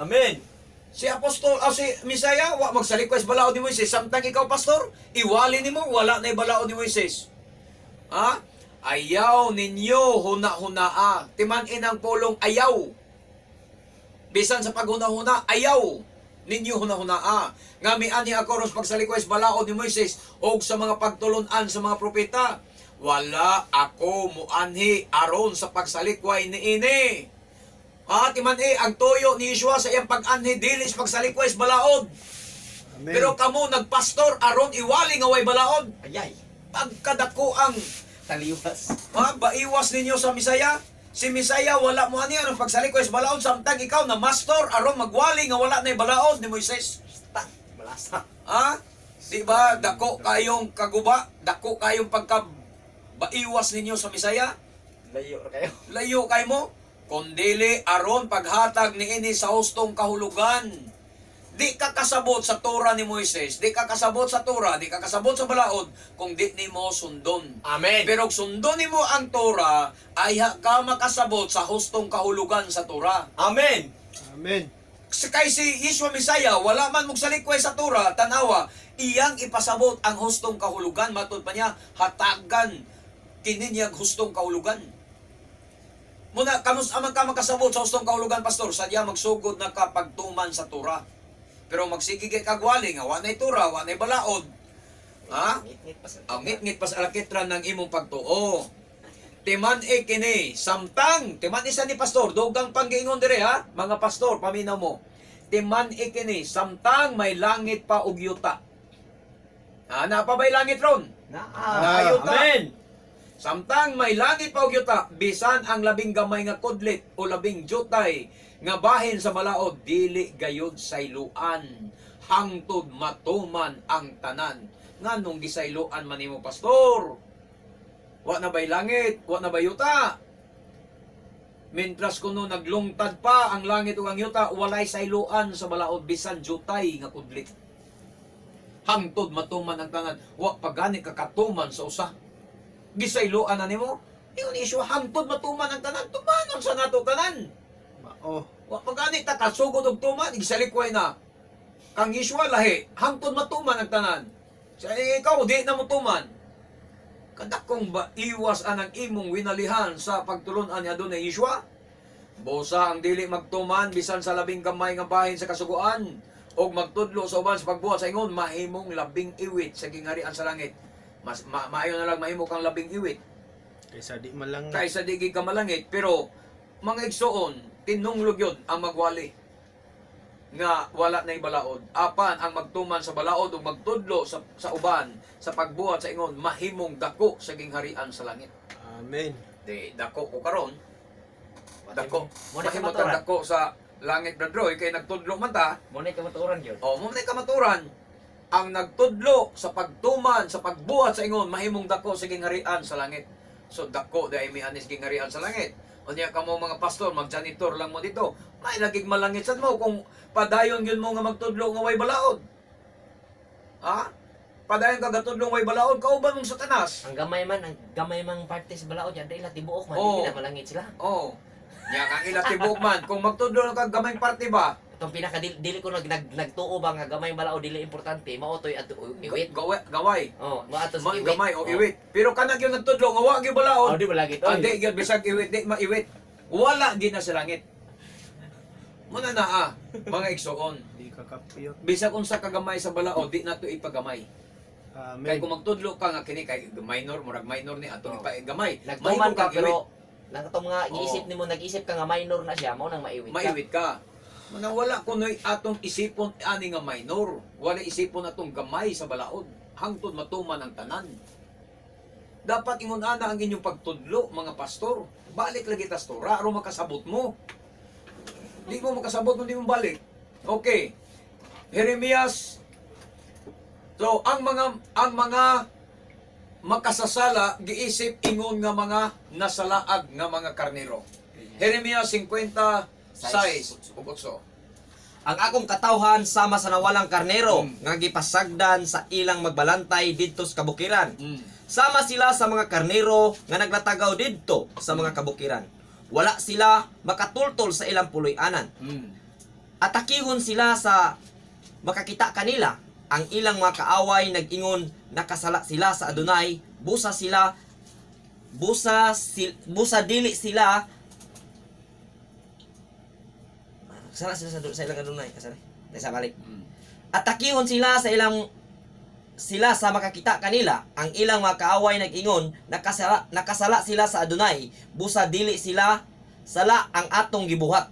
Amen. Si Apostol, si Misaya, wa magsalikway sa balaod ni Moises. Samtang ikaw, pastor, iwali nimo, wala na balaod ni Moises. Ha? Ayaw ninyo huna-hunaa. Timan-in ang pulong ayaw. Bisan sa paghuna-huna, ayaw ninyo huna-hunaa. Nga mianhi ako ros pagsalikway sa balaod ni Moises og sa mga pagtulunan sa mga propeta. Wala ako muanhi aron sa pagsalikway niini. Ah, timan ang tuyo ni Yeshua sa iyang pag-anhi dili sa pagsalikway sa balaod. Amen. Pero kamo nagpastor aron iwali nga way balaod. Ayay. Pagkadako ang Taliwas. ha, baiwas ninyo sa Misaya. Si Misaya wala mo ani aron pagsalikway sa balaod samtang ikaw na mastor aron magwali nga wala nay balaod ni Moises. Ta. Malasa. Ha? Di ba dako kayong kaguba, dako kayong pagka baiwas ninyo sa Misaya? Layo ra kayo. Layo kay mo. Kundili aron paghatag niini sa hustong kahulugan. Di ka kasabot sa Torah ni Moises, di ka kasabot sa Torah, di ka kasabot sa balaod kung di nimo sundon. Amen. Pero kung sundon nimo ang Torah, ayha ka makasabot sa hustong kahulugan sa Torah. Amen. Amen. Kay si Yeshua Mesaya, wala man magsalikway sa Torah, tanawa, iyang ipasabot ang hustong kahulugan, matud pa niya, hatagan kini niyang hustong kahulugan. Muna, kanus amang ka makasabot sa hustong kahulugan, pastor, sadya magsugod na ka pagtuman sa Torah. Pero magsige kay kagwali nga, wa na'y Torah, wa na'y balaod. Ha? Ngit-ngit pa sa. Ang ngit-ngit pas alakitran ng imong pagtuo. Timan e kini, samtang, timan isa ni pastor, dugang panggiingon dire ha, mga pastor, paminaw mo. Timan e kini, samtang may langit pa og yuta. Ha, napa ba'y langit ron? Naa. Ayuta. Amen. Samtang may langit pa og yuta, bisan ang labing gamay nga kudlit o labing jutay nga bahin sa balaod, dili gayud sayloan hangtod matuman ang tanan. Nganong gisayloan man nimo, pastor? Wa na ba'y langit? Wa na ba'y yuta? Mintras kuno naglungtad pa ang langit ug ang yuta, walay sayloan sa balaod bisan jutay nga kudlit. Hangtod matuman ang tanan, wa pa gani kakatuman sa usa gisayloan na nimo. Ingon ni Yeshua, hangtod matuman ang tanan, tumanon sa nato tanan. Mao. Wa pa gani ta kasugod og tuman, gisalikway na. Kang Yeshua lahi, hangtod matuman ang tanan. Sa ikaw di na mo tuman. Kadakong ba iwas anang imong winalihan sa pagtulunan ni Adonai Yeshua? Bosa ang dili magtuman bisan sa labing gamay nga bahin sa kasuguan og magtudlo sa uban sa pagbuhat sa ingon mahimong labing iwit sa gingarian sa langit. Mas maayo na lang mahimo kang labing iwit Kaysa di malang. kaysa di gid ka malangit, pero mga igsoon, tinunglog yun ang magwali nga wala na balaod. Apan ang magtuman sa balaod ug magtudlo sa uban sa pagbuhat sa ingon, mahimong dako sa gingharian sa langit. Amen. Di dako ko karon, dako. Mo na Mahimo tang kamaturan. dako sa langit, Brad Roy, kay nagtudlo man ta. Mo na kamaturan gyud. O, mo na kamaturan ang nagtudlo sa pagtuman sa pagbuhat sa ingon, mahimong dako sa gingharian sa langit. So dako dai mi anis gingharian sa langit. Unya kamo mga pastor, mag-janitor lang mo dito. May lagig malangit sad mo kung padayon gyud mo nga magtudlo nga way balaod. Ha? Padayon ka gatudlo way balaod, kauban mong Satanas. Ang gamay mang parte sa balaod yan, dahil tibuok man, Oo. hindi na malangit sila. Oh. Nya kang ila tibok man kung magtudlo ka gamay parte ba? Itong pinaka dili ko nagtuo ba nga gamay balaod dili importante, mao toy ato iwit. Gaway, gaway. Oh, mao ato sa Mga iwit. gamay o Oh. iwit. Pero kanang gyud nagtudlo nga wa gyud balaod. Oh, di malangit. Ah, Oy. di gyud bisag iwit, di maiwit. Wala gyud na sa langit. Muna na ah, mga igsoon. Di ka kapiyot. Bisag unsa kagamay sa balaod, di nato ipagamay. Amen. Kay kung magtudlo ka nga kini kay minor, murag minor ni atong Oh. ipagamay. Nagtuman Mahimo ka kang pero iwit. nang katong mga giisip Oo. nimo, nag-isip ka nga minor na siya, mao nang maiwit ka. Maiwit ka. Muna wala kunoy atong isipon ani nga minor. Wala isipon atong gamay sa balaod. Hangtod matuman ang tanan. Dapat ingon ana ang inyong pagtudlo, mga pastor. Balik lagi tas Torah aron makasabot mo. Di mo makasabot kung di mo balik. Okay. Jeremias. So ang mga makasasala giisip ingon nga mga nasalaag nga mga karnero. Jeremias 56 ug 8. Ang akong katawhan sama sa nawalang karnero nga gipasagdan sa ilang magbalantay didto sa kabukiran. Sama sila sa mga karnero nga naglatagaw didto sa mga kabukiran. Wala sila makatultol sa ilang puloy-anan. Atakihon sila sa makakita kanila. Ang ilang mga kaaway nag-ingon, nakasala sila sa Adonai, busa sila busa sil, busa dili sila sala sila sa ilang Adonai kasali. Sa balik. Atakihon sila sa ilang sila sa makakita kanila. Ang ilang mga kaaway nag-ingon, nakasala sila sa Adonai, busa dili sila sala ang atong gibuhat.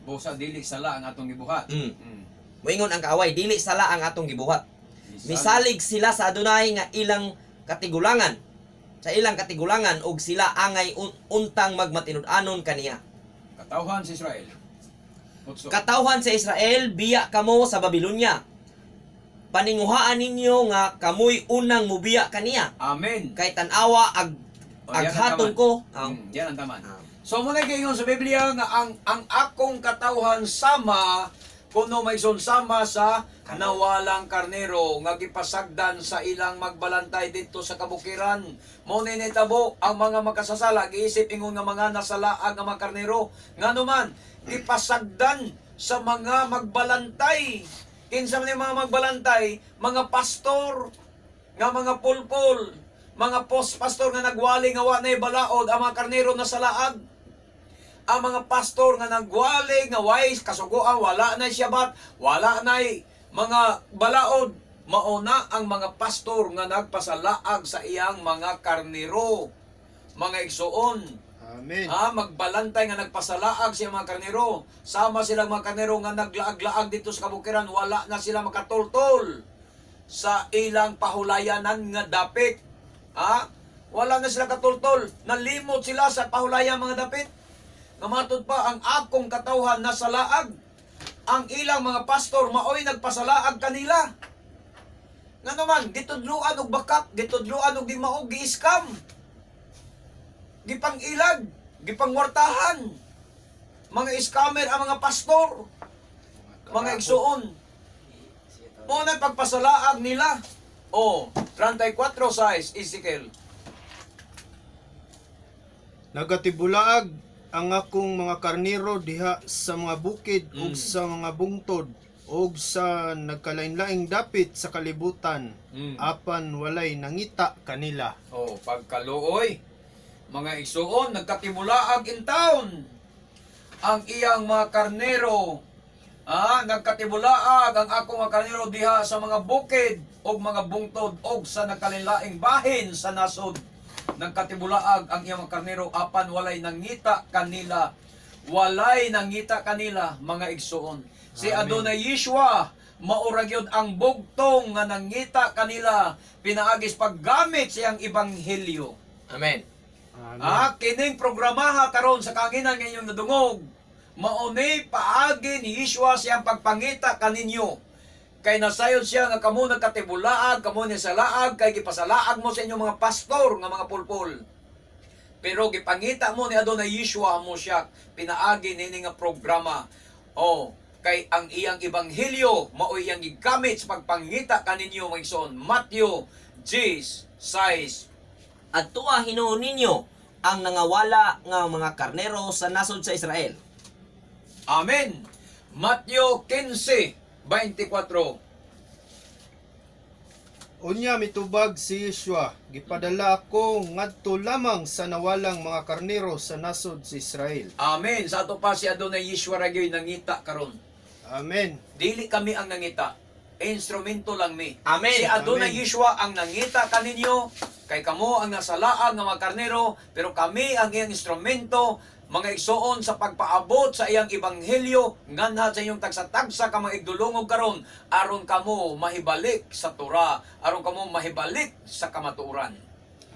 Busa dili sala ang atong gibuhat. Moingon ang kaaway, dili sala ang atong gibuhat. Misalig sila sa Adonai nga ilang katigulangan. Sa ilang katigulangan og sila angay untang magmatinud-anon kaniya. Katawhan sa Israel. 8. Katawhan sa Israel, biya kamo sa Babylonia. Paninguhaan ninyo nga kamoy unang mubiya kaniya. Amen. Kay tan-awa ag O, yan ang aghaton taman. ko. Ah. Yan ang taman. Ah. So muna gayon sa Biblia nga ang akong katawhan sama kuno may sama sa nawalang karnero nga gipasagdan sa ilang magbalantay didto sa kabukiran. Mao ni nitabo ang mga makasasala giisip ingon nga mga nasalaag nga mga karnero, ngano man gipasagdan sa mga magbalantay. Kinsa man yung mga magbalantay? Mga pastor nga mga pulpul, mga post-pastor nga nagwali nga wa nay balaod ang mga karnero na sa laag. Ang mga pastor nga nagwali nga way kasuguan, wala na siyabat, wala na mga balaod, mauna ang mga pastor nga nagpasalaag sa iyang mga karnero, mga igsoon. Amen. Ah, magbalantay nga nagpasalaag sa mga karnero. Sama silang mga karnero nga naglaag-laag dito sa kabukiran, wala na sila makatultol sa ilang pahulayanan nga dapit. Ha? Wala na sila katultol. Nalimot sila sa pahulayan mga dapit. Nga matud pa ang akong katawhan nasa laag. Ang ilang mga pastor maoy nagpasalaag kanila. Nga naman, gitudluan og bakak, gitudluan og di maog, gi-scam, gipang-ilag, gipangwartahan. Mga scammer ang mga pastor, mga igsuon. Mo na pagpasalaag nila. O, 34 size, Ezekiel. Nagatibulaag ang akong mga karnero diha sa mga bukid ug sa mga bungtod ug sa nagkalain-laing dapit sa kalibutan, apan walay nangita kanila. O, pagkaluoy, mga igsuon, nagkatibulaag in town. Ang iyang mga karnero. Nagkatibulaag ang akong mga karnero diha sa mga bukid og mga bungtod og sa nagkalainlaing bahin sa nasod. Nagkatibulaag ang iyang mga karnero apan walay nangita kanila. Walay nangita kanila, mga igsuon. Si Amen. Adonai Yeshua maura gyud ang bugtong nga nangita kanila pinaagis paggamit siyang ebanghelyo. Amen. Amen. Kining programaha karon sa kanginan nga inyong nadungog. Mauni paagi ni Yeshua siyang pagpangita kaninyo. Kay nasayod siya nga kamo nagkatibulaag, kamo ni salaag, kay gipasalaag mo sa inyong mga pastor nga mga pulpul. Pero gipangita mo ni Adonai Yeshua mo siya pinaagi nini nga programa. Oh, kay ang iyang ebanghelyo mao'y iyang gigamit sa pagpangita kaninyo, mga igsoon. Matthew 10:6. Adtoa hinuon ninyo ang nangawala nga mga karnero sa nasod sa Israel. Amen. Matthew 15:24. Unya mitubag si Yeshua, gipadala ako ngadto lamang sa nawalang mga karnero sa nasod sa Israel. Amen. Sa ato pa si Adonai Yeshua ra gyud nangita karon. Amen. Dili kami ang nangita. Instrumento lang mi. Amen. Si Adonai Amen. Yeshua ang nangita kaninyo, kay kamo ang nasalaang nga mga karnero, pero kami ang iyang instrumento, mga igsoon, sa pagpaabot sa iyang ebanghelyo nganha sa inyong tagsa-tagsa ka mga igdulongog karon aron kamo mahibalik sa Torah, aron kamo mahibalik sa kamatuoran.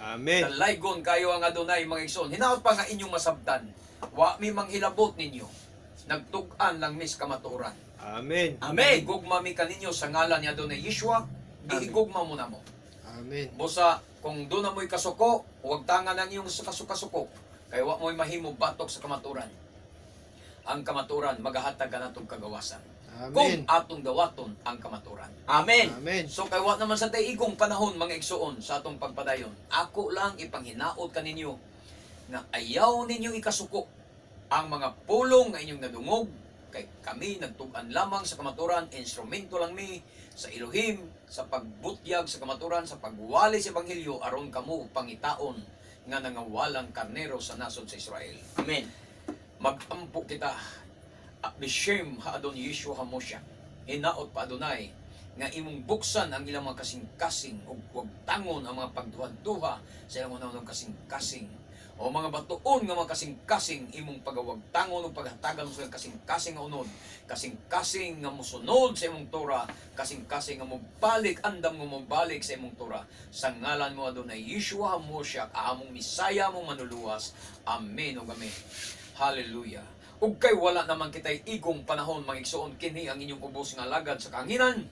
Amen. Dalaygon kayo ang Adonai, mga igsoon. Hinaot pa nga inyong masabtan. Wa mi manghilabot ninyo. Nagtug-an lang mis kamatuoran. Amen. Amen. Gigugma mi kaninyo sa ngalan ni Adonai Yeshua. Gigugma mo na mo. Amen. Busa, kung doon na mo'y kasuko, huwag tangan ang iyong kasuko. Kay wa mo'y mahimo batok sa kamaturan. Ang kamaturan, magahatag ka natong kagawasan. Kung Amen. atong dawaton ang kamaturan. Amen. Amen. So kay wa naman sa tay igong panahon, mga igsuon, sa atong pagpadayon. Ako lang ipanghinaot kaninyo nga ayaw ninyo ikasuko ang mga pulong nga inyong nadungog kay kami nagtug-an lamang sa kamaturan, instrumento lang mi sa Elohim sa pagbutyag sa kamaturan, sa pagwali sa ebanghelyo aron kamo pangitaon nga nangawalang karnero sa nasod sa Israel. Amen. Magampo kita. Bishem ha Adon Yeshua HaMoshiach. Hinaot pa, Adonai, nga imong buksan ang ilang mga kasing-kasing ug wag tangon ang mga pagduha-duha sa ilang unang kasing-kasing o mga batuon nga mga kasing-kasing, imong pagawagtangon ug paghatagan sa kasing-kasing nga unod, kasing-kasing nga mosunod sa imong Torah, kasing-kasing nga mobalik, andam nga mobalik sa imong Torah, sa ngalan mo, Adonai Yeshua HaMoshiach, among Misaya, mong manuluwas. Amen ug amen. Hallelujah. Ug kay wala naman kitay igong panahon, mga igsoon, kini ang inyong ubos nga alagad sa kanginan,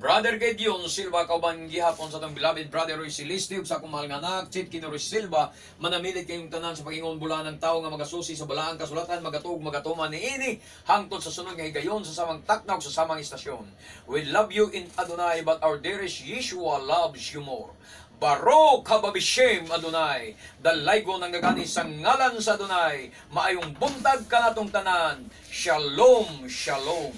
Brother Gideon Silva, kauban gihapon sa atong beloved Brother Roy Celeste ug sa akong mahal nga anak Chit Kino Roy Silva. Manamilit kayong tanan sa pagingon bulaan ng tao nga magasusi sa balaang kasulatan, magatuog, magatuman niini hangtod sa sunod nga higayon sa samang takna ug sa samang istasyon. We love you in Adonai, but our dearest Yeshua loves you more. Baruch haba bishem Adonai. Dalaygon ang gagani sa ngalan sa Adonai. Maayong buntag kanatong tanan. Shalom, shalom.